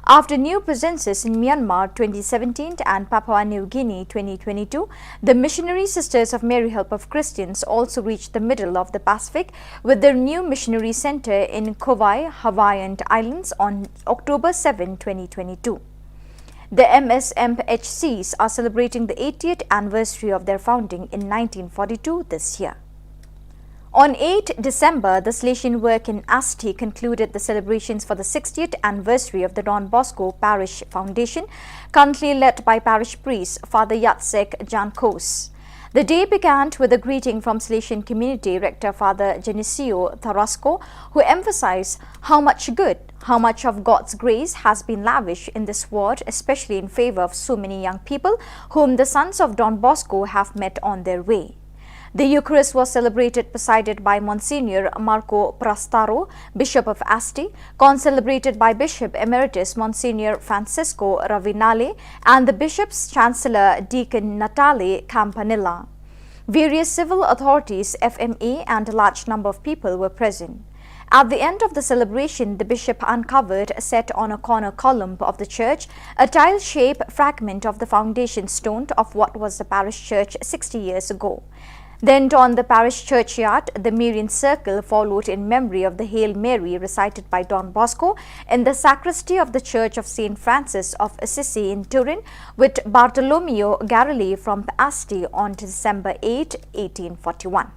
After new presences in Myanmar twenty seventeen and Papua New Guinea twenty twenty-two, the Missionary Sisters of Mary Help of Christians also reached the middle of the Pacific with their new missionary center in Ko Wai, Hawaiian Islands on October seventh, twenty twenty-two. The M S M H Cs are celebrating the eightieth anniversary of their founding in nineteen forty-two this year. On eighth December, the Salesian work in Asti concluded the celebrations for the sixtieth anniversary of the Don Bosco Parish Foundation, currently led by parish priest Father Yatsek Jankos. The day began with a greeting from Salesian Community Rector Father Genesio Tarasco, who emphasized how much good, how much of God's grace has been lavished in this ward, especially in favor of so many young people whom the sons of Don Bosco have met on their way. The Eucharist was celebrated, presided by Monsignor Marco Prastaro, Bishop of Asti, concelebrated by Bishop Emeritus Monsignor Francisco Ravinale and the Bishop's Chancellor Deacon Natale Campanella. Various civil authorities, F M A, and a large number of people were present. At the end of the celebration, the bishop uncovered, set on a corner column of the church, a tile-shaped fragment of the foundation stone of what was the parish church sixty years ago. Then, on the parish churchyard, the Marian circle followed in memory of the Hail Mary recited by Don Bosco in the sacristy of the Church of Saint Francis of Assisi in Turin, with Bartolomeo Garelli from Asti on December eighth, eighteen forty-one.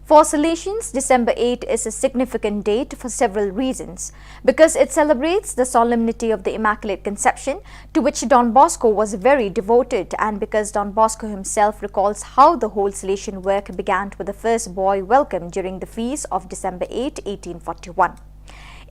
For Salesians, December eighth is a significant date for several reasons, because it celebrates the solemnity of the Immaculate Conception, to which Don Bosco was very devoted, and because Don Bosco himself recalls how the whole Salesian work began with the first boy welcome during the feast of December eighth, eighteen forty-one.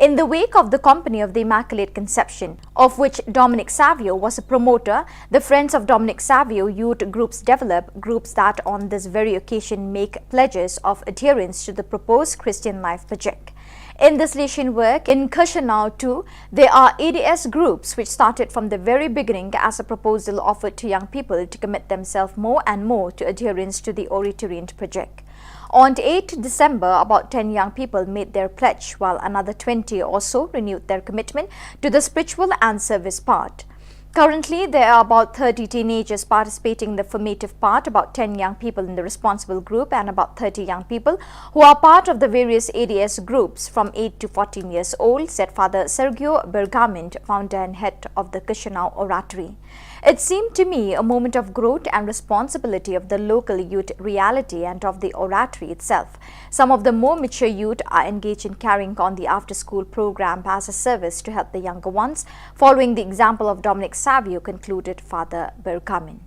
In the wake of the Company of the Immaculate Conception, of which Dominic Savio was a promoter, the Friends of Dominic Savio youth groups develop, groups that on this very occasion make pledges of adherence to the proposed Christian Life project. In this Salesian work in Chisinau too, there are A D S groups which started from the very beginning as a proposal offered to young people to commit themselves more and more to adherence to the Orientarient project. On eighth December, about ten young people made their pledge, while another twenty or so renewed their commitment to the spiritual and service part. Currently, there are about thirty teenagers participating in the formative part, about ten young people in the responsible group, and about thirty young people who are part of the various A D S groups from eight to fourteen years old, said Father Sergio Bergamin, founder and head of the Chisinau Oratory. It seemed to me a moment of growth and responsibility of the local youth reality and of the oratory itself. Some of the more mature youth are engaged in carrying on the after-school program as a service to help the younger ones, following the example of Dominic Savio, concluded Father Bergamin.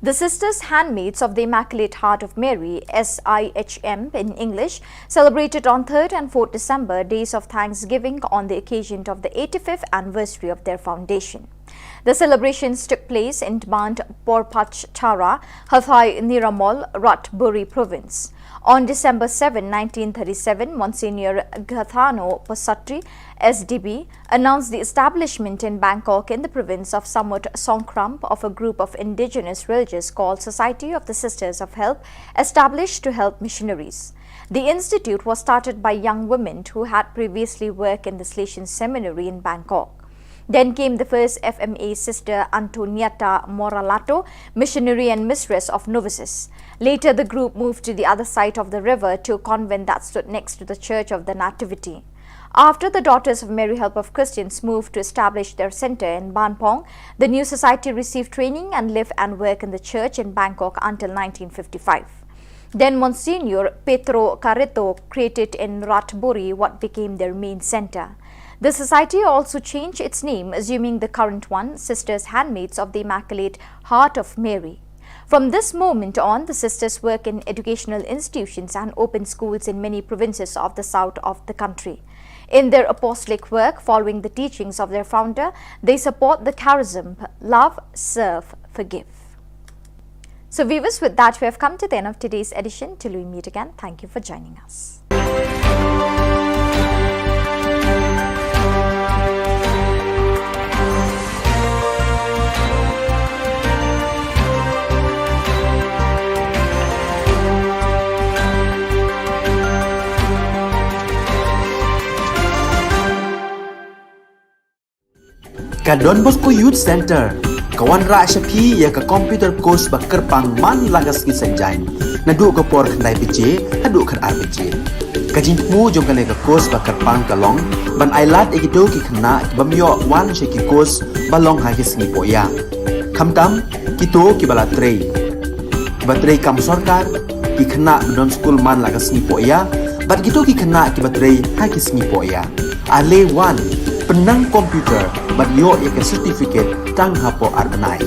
The Sisters Handmaids of the Immaculate Heart of Mary, S I H M in English, celebrated on third and fourth December days of thanksgiving on the occasion of the eighty-fifth anniversary of their foundation. The celebrations took place in Tband Porpachchara, Hathai Niramol, Ratburi Province. On December seventh, nineteen thirty-seven, Monsignor Gathano Posatri, S D B, announced the establishment in Bangkok in the province of Samut Songkhram of a group of indigenous religious called Society of the Sisters of Help, established to help missionaries. The institute was started by young women who had previously worked in the Salesian Seminary in Bangkok. Then came the first F M A, Sister Antonietta Moralato, missionary and mistress of novices. Later, the group moved to the other side of the river to a convent that stood next to the Church of the Nativity. After the Daughters of Mary Help of Christians moved to establish their center in Banpong, the new society received training and lived and worked in the church in Bangkok until nineteen fifty-five. Then Monsignor Petro Carreto created in Ratburi what became their main center. The society also changed its name, assuming the current one, Sisters Handmaids of the Immaculate Heart of Mary. From this moment on, the sisters work in educational institutions and open schools in many provinces of the south of the country. In their apostolic work, following the teachings of their founder, they support the charism love, serve, forgive. So, viewers, with that, we have come to the end of today's edition. Till we meet again, thank you for joining us. Ka Don Bosco Youth Center ka wanrah sha phi ïa ka computer course ba kyrpang man la ka sngi Saitjaiñ, naduh ka por khyndai baje haduh khatar baje. Ka jingthmu jong kane ka course ba kyrpang ka long ban ailad ïa kito ki khynnah ki bym ïoh wan sha ki course ba long ha ki sngi poh ïa, khamtam kito kiba la trei, kiba trei kam sorkar, ki khynnah ba don skul man la ka sngi poh ïa, bad kito ki khynnah kiba trei ha ki sngi poh ïa. Ale wan, pynnang computer bad ïoh ïa ka certificate tang hapoh ar bnai.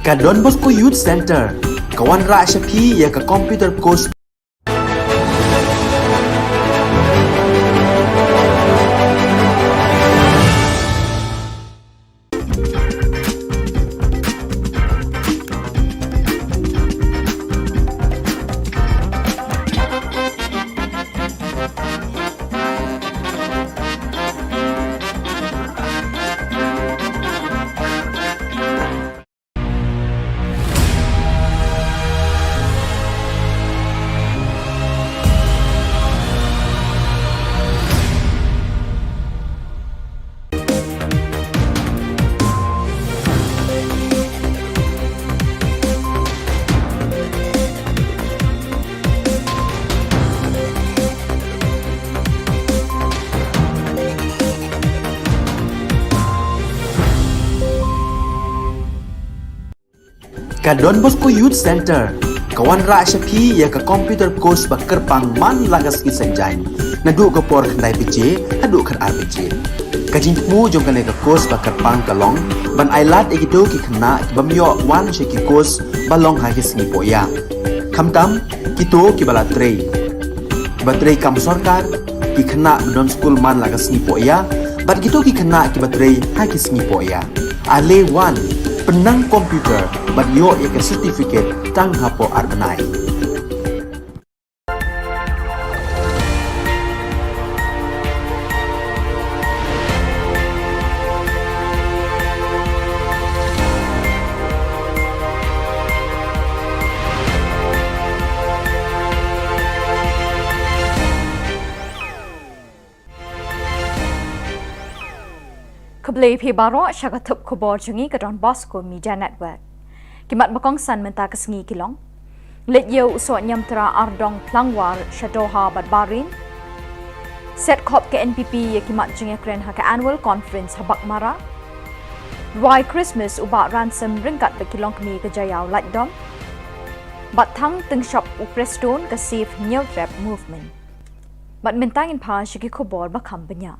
Ka Don Bosco Youth Center ka wanrah sha phi ïa ka computer course. Ka Don Bosco Youth Center ka wanrah sha phi ïa ka computer course ba kyrpang man la ka sngi Saitjaiñ, naduh ka por khyndai baje haduh khatar baje. Ka jingthmu jong kane ka course ba kyrpang ka long ban ailad ïa kito ki khynnah ki bym ïoh wan sha ki course ba long ha ki sngi pohïa, khamtam kito kiba la trei, kiba trei kam sorkar, ki khynnah ba don skul man la ka sngi pohïa, bad kito ki khynnah kiba trei ha ki sngi pohïa. Ale wan, pynnang computer bad ïoh ïa ka certificate tang hapoh ar bnai. Khublei phi baroh sha ka thup khubor jong ngi ka Don Bosco Media Network. Ki mat ba kongsan mynta ka sngi ki long: Leit ïew u soh Niamtra Ardong Phlangwar sha Doha bad Bahrain. Set khop ka N P P ïa ki mat jingïakren ha ka annual conference ha Baghmara. Rwai Christmas u Bah Ransom ryngkat bad ki longkmie ka Jaïaw Laitdom. Bad thang tyngshop u Prestone ka Save Hynñiewtrep Movement. Bad mynta ngin phai sha ki khubor ba kham bniah.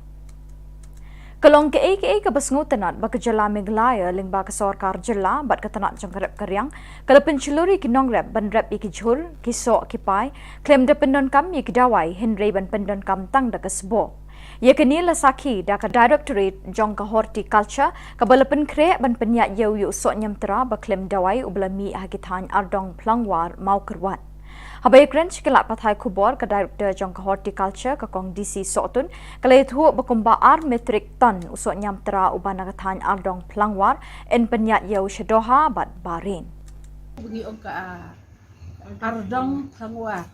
Ka long kaei kaei kaba sngewtynnat ba ka jylla Meghalaya lyngba ka sorkar jylla bad ka tnat jong ka rep ka riang ka la pynshlur ïa ki nongrep ban rep ïa ki jhur, ki soh, ki pai, khlem da pyndonkam ïa ki dawai, hynrei ban pyndonkam tang da ka sboh. Ïa kane la sakhi da ka Directorate jong ka Horticulture, kaba la pynkhreh ban pynïaid ïew ïa u soh Niamtra ba khlem dawai uba la mih ha ki thaiñ Ardong Phlangwar, Mawkyrwat. Haba ïakren sha ki lad pathai khubor, ka Director jong ka Horticulture, ka Kong D C Sohtun, ka la ïathuh ba kumba ar metrik ton u soh Niamtra uba na ka thaiñ Ardong Phlangwar yn pynïaid ïew sha Doha bad Bahrain. Ngi ong ka, ah, Ardong Phlangwar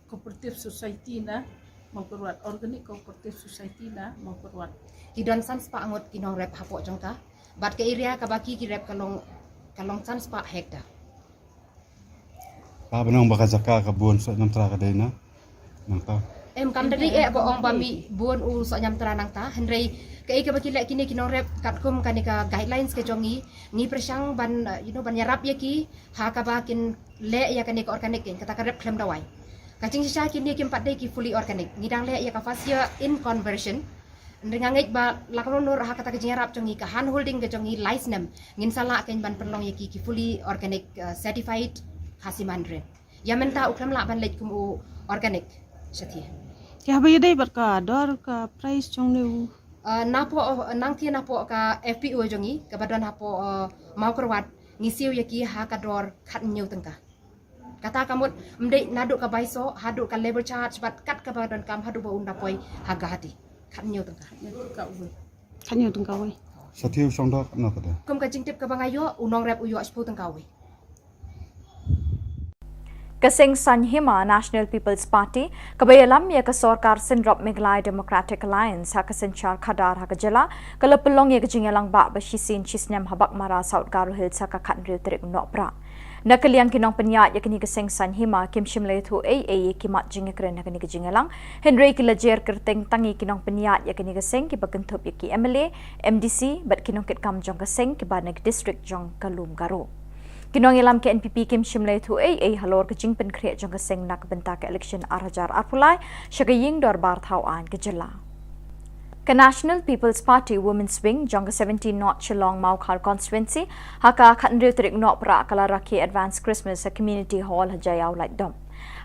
Cooperative Society na Mawkyrwat, Organic Cooperative Society na Mawkyrwat. Ki don san spah ngut ki nongrep hapoh jong ka. Bad ka area kaba ki, ki rep ka long, ka long san spah hektar. Ba ban ong ba ka jaka ka bun soh Niamtra ka dei na nangta. Em, kam dei eh ba ong ba mih bun u soh Niamtra nangta, hynrei kaei kaba ki leh kine ki nongrep katkum kane ka guidelines ka jong ngi, ngi pyrshang ban, uh, you know, ban ïarap ïa ki ha kaba kin leh ïa kane ka organic, kata ka rep khlem dawai. Ka jingshisha kine kim pat dei ki fully organic. Ngi dang leh ïa ka first year in conversion. Hynrei nga ngeit ba la ka long nur ha kata ka jingïarap jong ngi, ka hand holding ka jong ngi lai snem, ngin sa lah kein ban pynlong ïa ki ki fully organic, uh, certified Khasi Mandarin. Ïa mynta u khlem lah ban leit kum u organic. Shathie. Ïa haba ïadei bad ka dor ka price jong ne u? Uh, napoh, uh, nangthie napoh ka F P O jong ngi kaba don hapoh, uh, Mawkyrwat, ngi siew ïa ki ha ka dor khathynñiew tyngka. Kata ka mut, ym dei naduh ka bai soh haduh ka labour charge bad kat kaba donkam haduh ba un da poi ha Guwahati. Khathynñiew tyngka. Khathynñiew tyngka wei. Shathie u shong dor katno ka dei? Kum ka jingtip kaba nga ïoh, u nongrep u ïoh shiphew tyngka wei. Ka seng Saiñ Hima National People's Party, kaba ïalam ïa ka sorkar synrop Meghalaya Democratic Alliance ha ka synshar khadar ha ka jylla, ka la pynlong ïa ka jingïalang bah ba shisien shisnem ha Baghmara, South Garo Hills ha ka khathynriew tarik Nohprah. Na ka liang ki nongpynïaid ïa kane ka seng Saiñ Hima kim shym la ïathuh ei ei ïa ki mat jingïakren ha kane ka jingïalang, hynrei ki la jer kyrteng tang ïa ki nongpynïaid ïa kane ka seng kiba kynthup ïa ki M L A, M D C bad ki nongkitkam jong ka seng kiba na ki district jong ka Lum Garo. Ki nongïalam ka N P P kim shym la ïathuh ei ei halor ka jingpynkhreh jong ka seng na ka bynta ka election ar hajar arphew lai sha ka ïing dorbar thaw aiñ ka jylla. Ka National People's Party Women's Wing jong ka seventeen North Shillong Mawkhar Constituency ha ka khathynriew tarik Nohprah ka la rakhe Advance Christmas ha Community Hall ha Jaïaw Laitdom.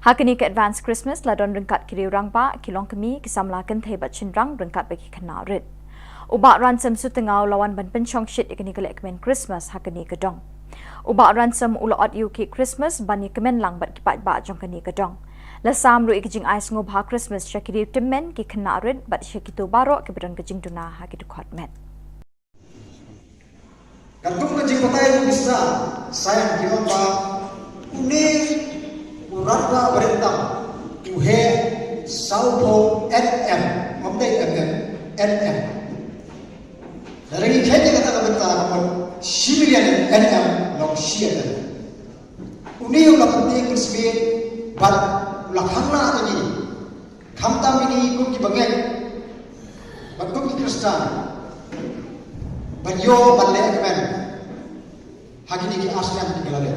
Ha kane ka Advance Christmas la don ryngkat ki riew rangbah, ki longkmie, ki samla kynthei bad shynrang ryngkat bad ki khynnah rit. U Bah Ransom Sutingaw u la wan ban pynshong shit ïa kane ka lehkmen Christmas ha kane ka dong. U Bah Ransom u la ot ïa u cake Christmas ban ïakmen lang bad ki paidbah jong kane ka dong. La sam ruh ïa ka jingai sngewbha Christmas sha ki riew tymmen, ki khynnah rit bad sha kito baroh kiba don ka jingduna ha ki dkhot met. Katkum ka jingbatai u Mister Saian ki ong ba une u rangbah barit tam u heh sawphew N M, ym dei M M, N M. Lada ngi khet ïa kata ka bynta ka mut shi million N M long shi N M. Une u la pyntieng pynsmit bad u la khang lah ïa ngi. Khamtam ïa ngi kum ki bangeit bad kum ki Khristan ban ïoh ban leh kmen ha kine ki arsien ki la leh.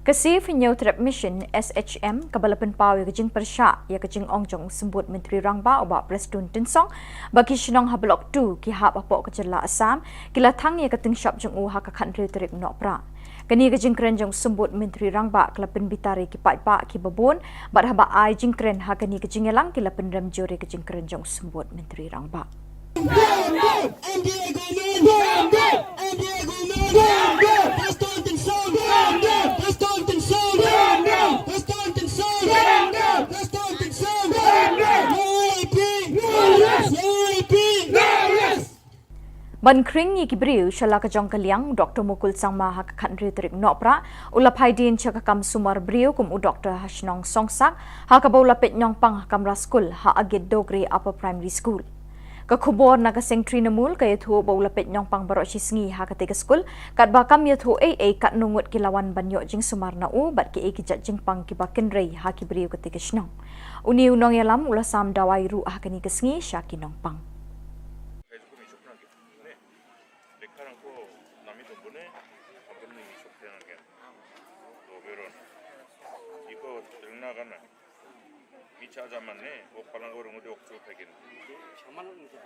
Ka Save Hynñiewtrep Mission, S H M, kaba la pynpaw ïa ka jingpyrshah ïa ka jingong jong u Symbud Myntri Rangbah u Bah Prestone Tynsong ba ki shnong ha Block two ki hap hapoh ka jylla Assam ki la thang ïa ka tyngshop jong u ha ka khathynriew tarik Nohprah. Kane ka jingkren jong u Symbud Myntri Rangbah ka la pynbitar ïa ki paidbah kiba bun bad haba ai jingkren ha kane ka jingïalang ki la pynrem jur ïa ka jingkren jong u Symbud Myntri Rangbah. Ban khring ïa ki briew sha la ka jong ka liang, u Doktor Mukul Sangma ha ka khathynriew tarik Nohprah u la phai dien sha ka kam sumar briew kum u doktor ha shnong Songsak, ha kaba u la peit nongpang ha kamra skul ha Agit Dogri Upper Primary School. Ka khubor na ka Seng Trinamool ka ïathuh ba u la peit nongpang baroh shi sngi ha katei ka skul, katba kam ïathuh ei ei katno ngut ki la wan ban ïoh jingsumar na u bad kiei ki jait jingpang kiba kynrei ha ki briew katei ka shnong. Une u nongïalam u la sam dawai ruh ha kane ka sngi sha ki nongpang. Mi cha jaman ne, o palang o rungu de okchu pegin. Chaman usa.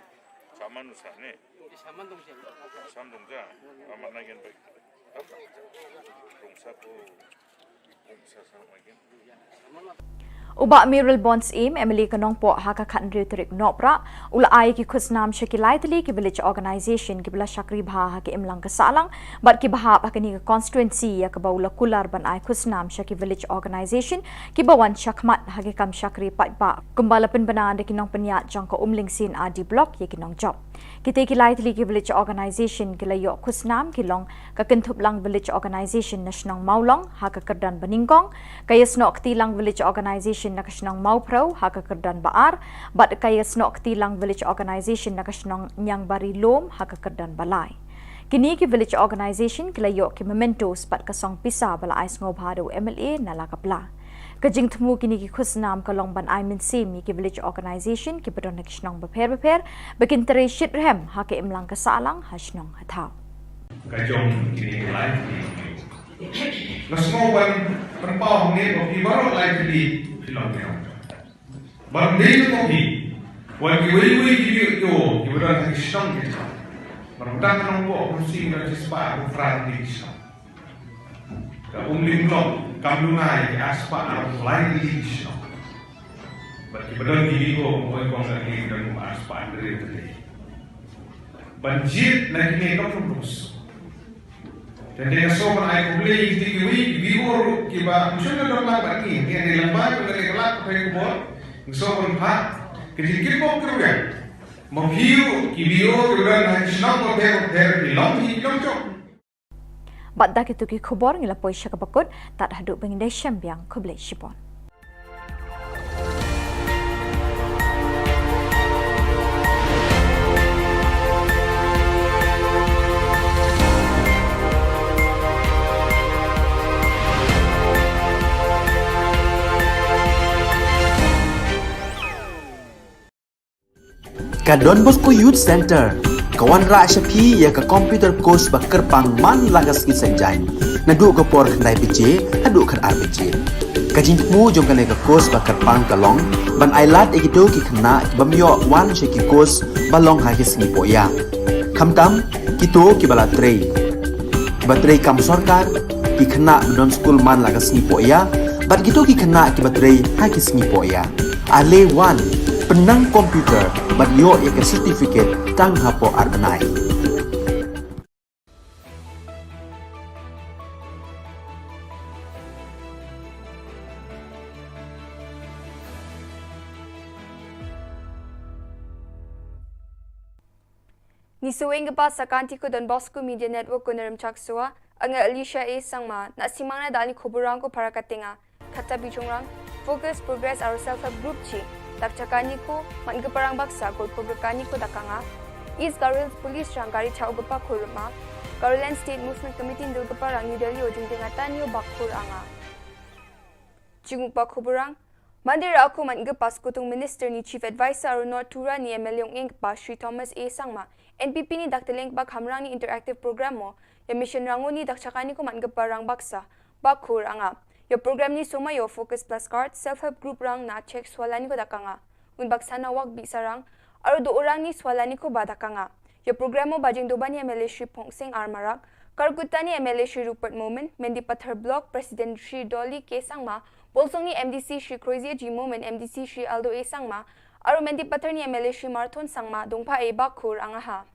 Chaman usa ne. Chaman dongja. Chaman dongja. Aman na gen bai. Dongsa ko, dongsa sa ma gen. U Bah Mayralborn Syiem, M L A ka Nongpoh ha ka khathynriew tarik Nohprah, u la ai ki khusnam sha ki lai tylli ki village organisation kiba la shakri bha ha ka imlang ka sahlang bad kiba hap ha kane ka constituency ïa kaba u la kular ban ai khusnam sha ki village organisation kiba wan shakhmat ha ki kam shakri paidbah kumba la pynbna da ki nongpynïaid jong ka Umling C and R D Block ïa ki nongjop. Kitei ki lai tylli ki village organisation ki la ïoh khusnam ki long ka Kynthuplang Village Organisation na shnong Mawlong ha ka kyrdan ba nyngkong, ka Ïasnoh Ktilang Village Organisation na ka shnong Mawphrew ha ka kyrdan ba ar, bad ka Ïasnoh Ktilang Village Organisation na ka shnong Ñiangbari Lum ha ka kyrdan ba lai. Kine ki village organisation ki la ïoh ki mementos bad ka song pisa ba la ai sngewbha da u M L A na la ka pla. Ka jingthmu kine ki khusnam ka long ban ai mynsiem ïa ki village organisation kiba don ha ki shnong bapher bapher ba kin trei shitrhem ha ka imlang ka sahlang ha shnong ha thaw. Ka jong kine ki lai tylli. Nga sngew ban pynpaw hangne ba phi baroh lai tylli phi long ki nongpang. Ban dei ko phi, wan kiwei kiwei ki briew kiba don ha ki shnong ki thaw. Ban da ka Nongpoh Constituency ka spah ko phra tylli ki shnong. Ka Umling Block kam duna ïa ki arspah arphew lai tylli ki shnong. Bad kiba don ki D O, oi kong ka ki don arspah hynriew tylli. Ban jied na kine ka purpose. Te nga sngew ban ai khublei ïa kito kiwei ki V O ruh kiba ym shym la don lang bad ngi, ngi dei lang ba ki la dei ka lad ka khubor. Nga sngew ban phah ka jingkyrkhu kyrwiang ma phi ruh ki V O kiba don ha ki shnong bapher bapher, ki long hi ki long jong. Bad da kito ki khubor ngi la poi sha kaba kut, tad haduh ba ngin ïashem biang, khublei shibun. Ka Don Bosco Youth Centre ka wanrah sha phi ïa ka computer course ba kyrpang man la ka sngi Saitjaiñ, naduh ka por khyndai baje haduh khatar baje. Ka jingthmu jong kane ka course ba kyrpang ka long ban ai lad ïa kito ki khynnah ki bym ïoh wan sha ki course ba long ha ki sngi poh ïa. Khamtam kito ki ba la trei, ki ba trei kam sorkar, ki khynnah ba don skul man la ka sngi poh ïa, bad kito ki khynnah ki ba trei ha ki sngi poh ïa. Ale wan, pynnang computer bad ïoh ïa ka certificate tang hapoh ar bnai. Ngi sngewbha ba sa ka ktien ko Don Bosco Media Network ko Nongrim Chaksua, nga Alicia A Sangma, na simang na dal ni khubor rang ko para ka tenga. Kata bijong rang, Focus, Progress aro Self Help Group chi, dak chakani ko, man ke parang baksa ko, ko kani ko dakanga. East Garo Hills Police rang gari chau gepa ko rema. Garoland State Movement Committee ndul gepa rang New Delhi o jingding atan yo bak ko ranga. Jinguk bak ko burang. Mandira ko man gepa skutung minister ni chief advisor aro North Tura ni M L A ong eng pa Shri Thomas A Sangma. N P P ni dak teleng bak hamrang ni interactive program mo. Ya mission rango ni dak chakani ko man gepa rang baksa. Bak khur anga. Ïa program ni soma ïa Focus Plus Card, Self Help Group rang na check swalani ko dakanga. Un baksa na wak bi sarang, aro do orang ni swalani ko ba dakanga. Ïa program mo bajing dobani M L A Shri Phongsing R Marak, Karkutani M L A Shri Rupert Momin, Mendipathar Block President Shri Dolly K Sangma, Bolsong ni M D C Shri Crozier G Momin, M D C Shri Aldo A Sangma, aro Mendipathar ni M L A Shri Marthon Sangma, dongpa e bak khur angaha.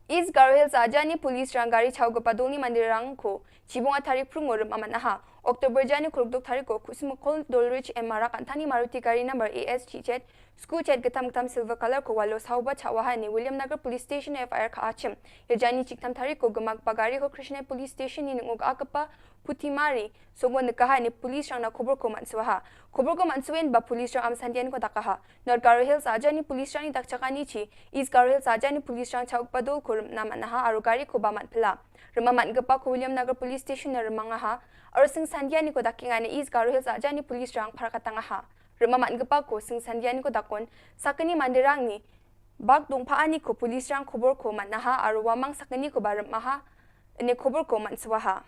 East Garo Hills Ajani Police rang gari chau gepa dol ni mandir rang ko. Chibong a tarik prungo rem aman aha. October jani kuruk dok tarik ko kusum kol dol rich em marak antani Maruti gari number A S G Z. Sku chet getam getam silver color ko walo sauba chau waha ni William Nagar Police Station F I R ka achim. Ya jani chiktam tarik ko gemak bagari ko Krishna Police Station ni nunguk akapa Putimari. Songo nekaha ni police rang na khubor ko man swaha. Khubor ko man swin ba police rang am sandian ko dakaha. North Garo Hills Ajani Police rang ni dak chakani chi, East Garo Hills Ajani Police rang chau padol ko rem na manaha aro gari ko ba man pela. Rema man gepa ko William Nagar Police Station na remangaha, aro sing sandian ni ko dakinga ni East Garo Hills Ajani Police rang phar katangaha. Rema man gepa ko sing sandian ni ko dakon, sakani mandirang ni, bak dongpa ani ko police rang khubor ko manaha aro wamang sakani ko ba remaha, ni khubor ko man swaha.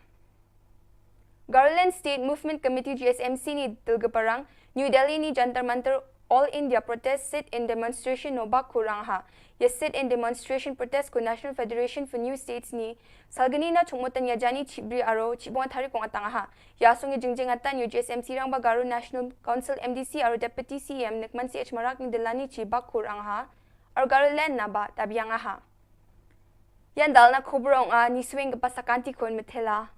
Garoland State Movement Committee G S M C ni dilgeparang, New Delhi ni Jantar Mantar All India Protest Sit-in Demonstration no bak kurang ha. Ya sit-in demonstration protest ko National Federation for New States ni, salgani na chungmotan ya jani chibri aro chibong tarik kong atang ha. Ya song ya jingjing atan yo G S M C rang ba Garo National Council M D C aro Deputy C M Nikman C H Marak ni dilani chi bak kurang ha. Aro Garoland na ba tabiang ha. Yan dal na khubor ong a ni swing ka pasa kanti kon metela.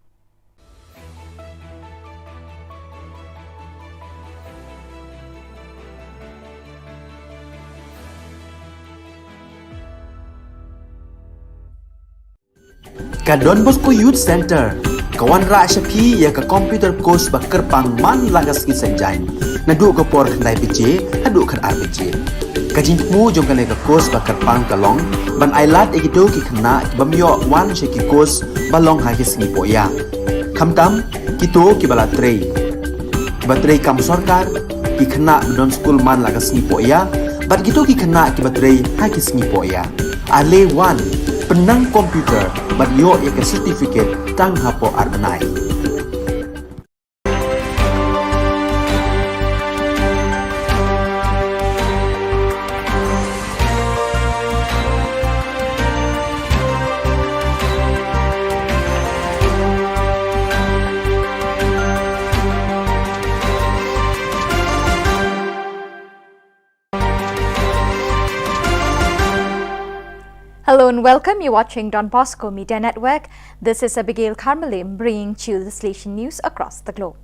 Ka Don Bosco Youth Center ka wanrah sha phi ïa ka computer course ba kyrpang man la ka sngi Saitjaiñ. Naduh ka por khyndai baje haduh khatar baje. Ka jingthmu jong kane ka course ba kyrpang ka long ban ai lad ïa kito ki khynnah ki bym ïoh wan sha ki course ba long ha ki sngi poh ïa. Khamtam kito ki ba la trei, ki ba trei kam sorkar, ki khynnah ba don skul man la ka sngi poh ïa, bad kito ki khynnah ki ba trei ha ki sngi poh ïa. Ale wan, pynnang computer bad ïoh ïa ka certificate tang hapoh ar bnai. Hello and welcome. You're watching Don Bosco Media Network. This is Abigail Karmalim bringing to you the Salesian news across the globe.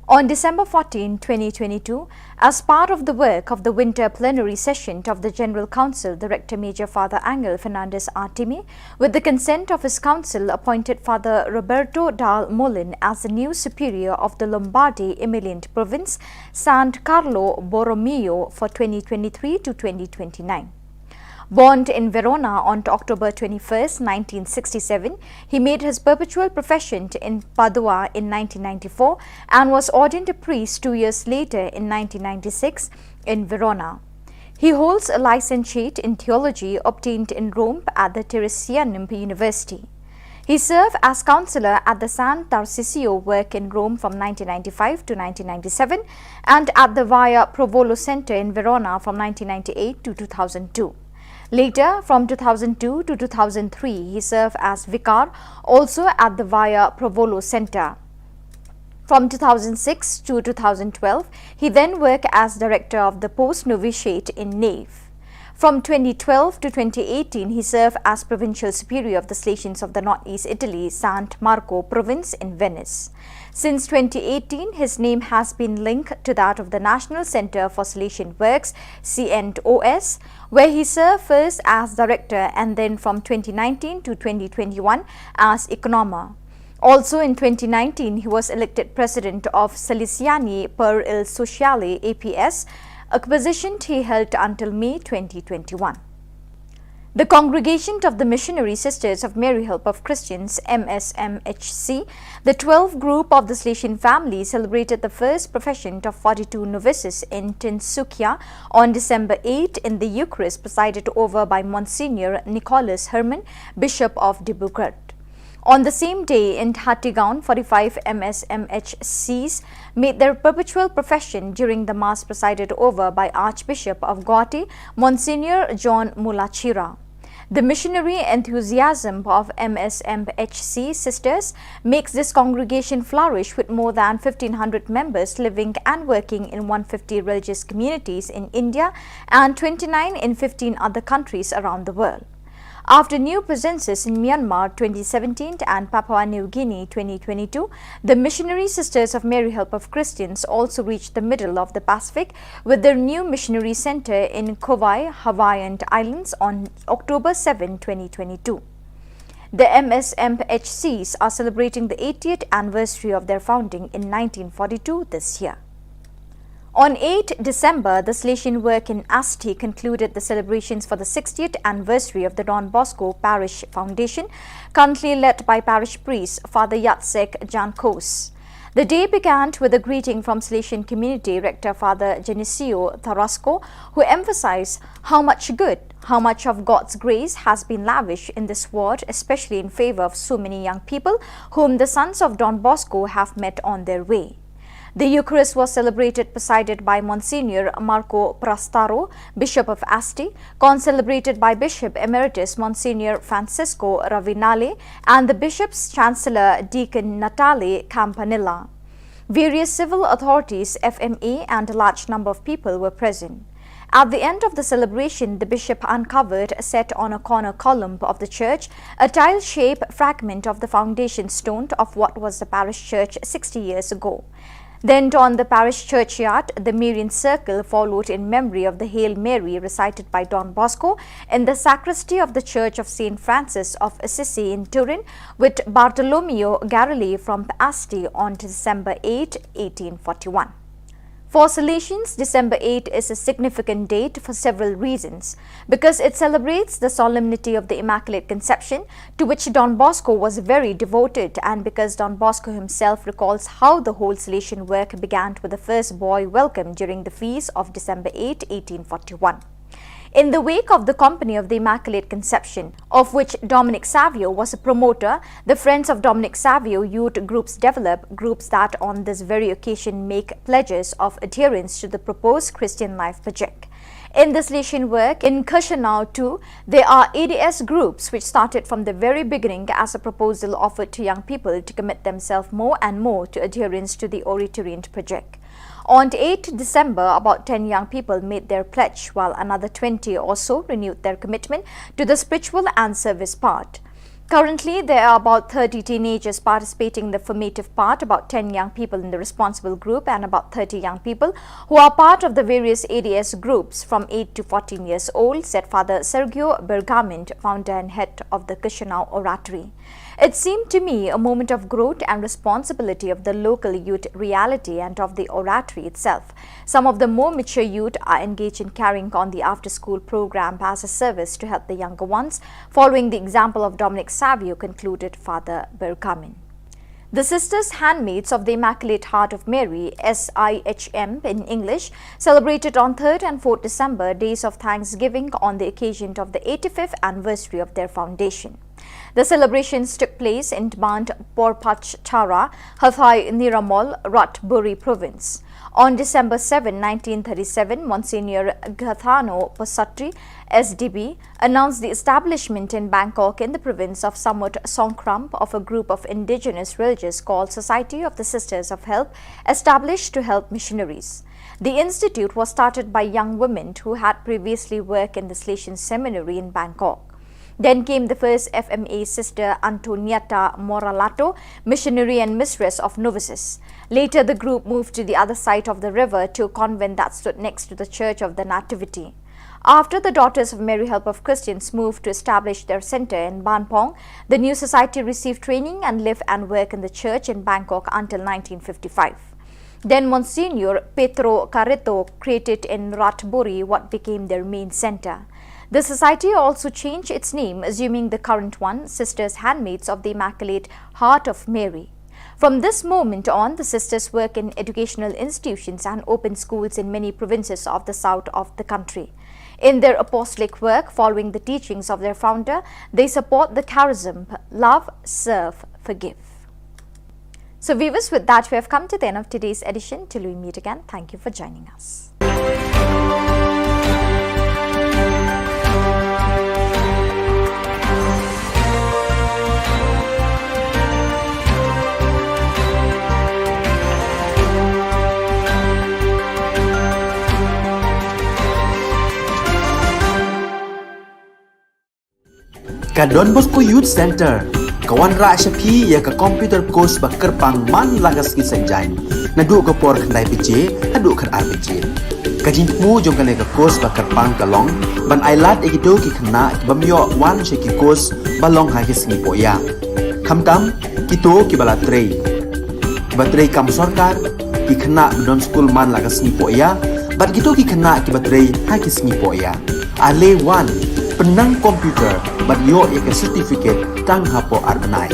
On December fourteen, twenty twenty-two, as part of the work of the winter plenary session of the General Council, the Rector Major Father Angel Fernandez Artime, with the consent of his council, appointed Father Roberto Dal Molin as the new superior of the Lombardy Emilian Province, San Carlo Borromeo, for twenty twenty-three to twenty twenty-nine. Born in Verona on October twenty-first, nineteen sixty-seven, he made his perpetual profession in Padua in nineteen ninety-four and was ordained a priest two years later in nineteen ninety-six in Verona. He holds a licentiate in theology obtained in Rome at the Teresianum University. He served as counselor at the San Tarcisio work in Rome from nineteen ninety-five to nineteen ninety-seven and at the Via Provolo Center in Verona from nineteen ninety-eight to two thousand two. Later, from two thousand two to two thousand three, he served as vicar, also at the Via Provolo Center. From two thousand six to two thousand twelve, he then worked as director of the post novitiate in Nave. From twenty twelve to twenty eighteen, he served as Provincial Superior of the Salesians of the Northeast Italy, San Marco province in Venice. Since twenty eighteen, his name has been linked to that of the National Centre for Salesian Works, C N O S, where he served first as director and then from twenty nineteen to twenty twenty-one as economer. Also in twenty nineteen, he was elected president of Salesiani per il Sociale, A P S, a position he held until May twenty twenty-one. The Congregation of the Missionary Sisters of Mary Help of Christians, M S M H C, the twelfth group of the Salesian family, celebrated the first profession of forty-two novices in Tinsukia on December eight in the Eucharist presided over by Monsignor Nicholas Herman, Bishop of Dibrugarh. On the same day in Hatigaon, forty-five M S M H Cs made their perpetual profession during the Mass presided over by Archbishop of Guwahati, Monsignor John Mulachira. The missionary enthusiasm of M S M H C sisters makes this congregation flourish, with more than fifteen hundred members living and working in one fifty religious communities in India and twenty-nine in fifteen other countries around the world. After new presences in Myanmar twenty seventeen and Papua New Guinea twenty twenty-two, the Missionary Sisters of Mary Help of Christians also reached the middle of the Pacific with their new missionary center in Kauai, Hawaiian Islands on October seventh, twenty twenty-two. The M S M H Cs are celebrating the eightieth anniversary of their founding in nineteen forty-two this year. On eighth December, the Salesian work in Asti concluded the celebrations for the sixtieth anniversary of the Don Bosco Parish Foundation, currently led by parish priest Father Yatsek Jankos. The day began with a greeting from Salesian Community Rector Father Genesio Tarasco, who emphasized how much good, how much of God's grace has been lavished in this ward, especially in favor of so many young people whom the sons of Don Bosco have met on their way. The Eucharist was celebrated, presided by Monsignor Marco Prastaro, Bishop of Asti, concelebrated by Bishop Emeritus Monsignor Francisco Ravinale and the Bishop's Chancellor Deacon Natale Campanella. Various civil authorities, F M A, and a large number of people were present. At the end of the celebration, the bishop uncovered, set on a corner column of the church, a tile-shaped fragment of the foundation stone of what was the parish church sixty years ago. Then, on the parish churchyard, the Marian Circle followed in memory of the Hail Mary recited by Don Bosco in the sacristy of the Church of Saint Francis of Assisi in Turin with Bartolomeo Garelli from Asti on December eighth, eighteen forty-one. For Salesians, December eighth is a significant date for several reasons. Because it celebrates the solemnity of the Immaculate Conception, to which Don Bosco was very devoted, and because Don Bosco himself recalls how the whole Salesian work began with the first boy welcome during the feast of December eighth, eighteen forty-one. In the wake of the Company of the Immaculate Conception, of which Dominic Savio was a promoter, the Friends of Dominic Savio youth groups develop groups that on this very occasion make pledges of adherence to the proposed Christian Life project. In this Salesian work in Chisinau too, there are A D S groups which started from the very beginning as a proposal offered to young people to commit themselves more and more to adherence to the Orientarient project. On eighth December, about ten young people made their pledge, while another twenty or so renewed their commitment to the spiritual and service part. Currently, there are about thirty teenagers participating in the formative part, about ten young people in the responsible group, and about thirty young people who are part of the various A D S groups from eight to fourteen years old, said Father Sergio Bergamin, founder and head of the Chisinau Oratory. It seemed to me a moment of growth and responsibility of the local youth reality and of the oratory itself. Some of the more mature youth are engaged in carrying on the after-school program as a service to help the younger ones, following the example of Dominic Savio, concluded Father Bergamin. The Sisters Handmaids of the Immaculate Heart of Mary, S I H M in English, celebrated on third and fourth December days of thanksgiving on the occasion of the eighty-fifth anniversary of their foundation. The celebrations took place in Dmand Porpach Chara, Hathai Niramol, Ratburi Province. On December seven, nineteen thirty-seven, Monsignor Gathano Posatri, S D B, announced the establishment in Bangkok in the province of Samut Songkhram of a group of indigenous religious called Society of the Sisters of Help, established to help missionaries. The institute was started by young women who had previously worked in the Salesian Seminary in Bangkok. Then came the first F M A, Sister Antonietta Moralato, missionary and mistress of novices. Later, the group moved to the other side of the river to a convent that stood next to the Church of the Nativity. After the Daughters of Mary Help of Christians moved to establish their center in Banpong, the new society received training and lived and worked in the church in Bangkok until nineteen fifty-five. Then Monsignor Petro Carreto created in Ratburi what became their main center. The society also changed its name, assuming the current one, Sisters Handmaids of the Immaculate Heart of Mary. From this moment on, the sisters work in educational institutions and open schools in many provinces of the south of the country. In their apostolic work, following the teachings of their founder, they support the charism, love, serve, forgive. So viewers, with that, we have come to the end of today's edition. Till we meet again, thank you for joining us. Ka Don Bosco Youth Center ka wanrah sha phi ïa ka computer course ba kyrpang man la ka sngi Saitjaiñ, naduh ka por khyndai baje haduh khatar baje. Ka jingthmu jong kane ka course ba kyrpang ka long ban ailad ïa kito ki khynnah ki bym ïoh wan sha ki course ba long ha ki sngi pohïa, khamtam kito kiba la trei, kiba trei kam sorkar, ki khynnah ba don skul man la ka sngi pohïa, bad kito ki khynnah kiba trei ha ki sngi pohïa. Ale wan, pynnang computer bad ïoh ïa ka certificate tang hapoh ar bnai.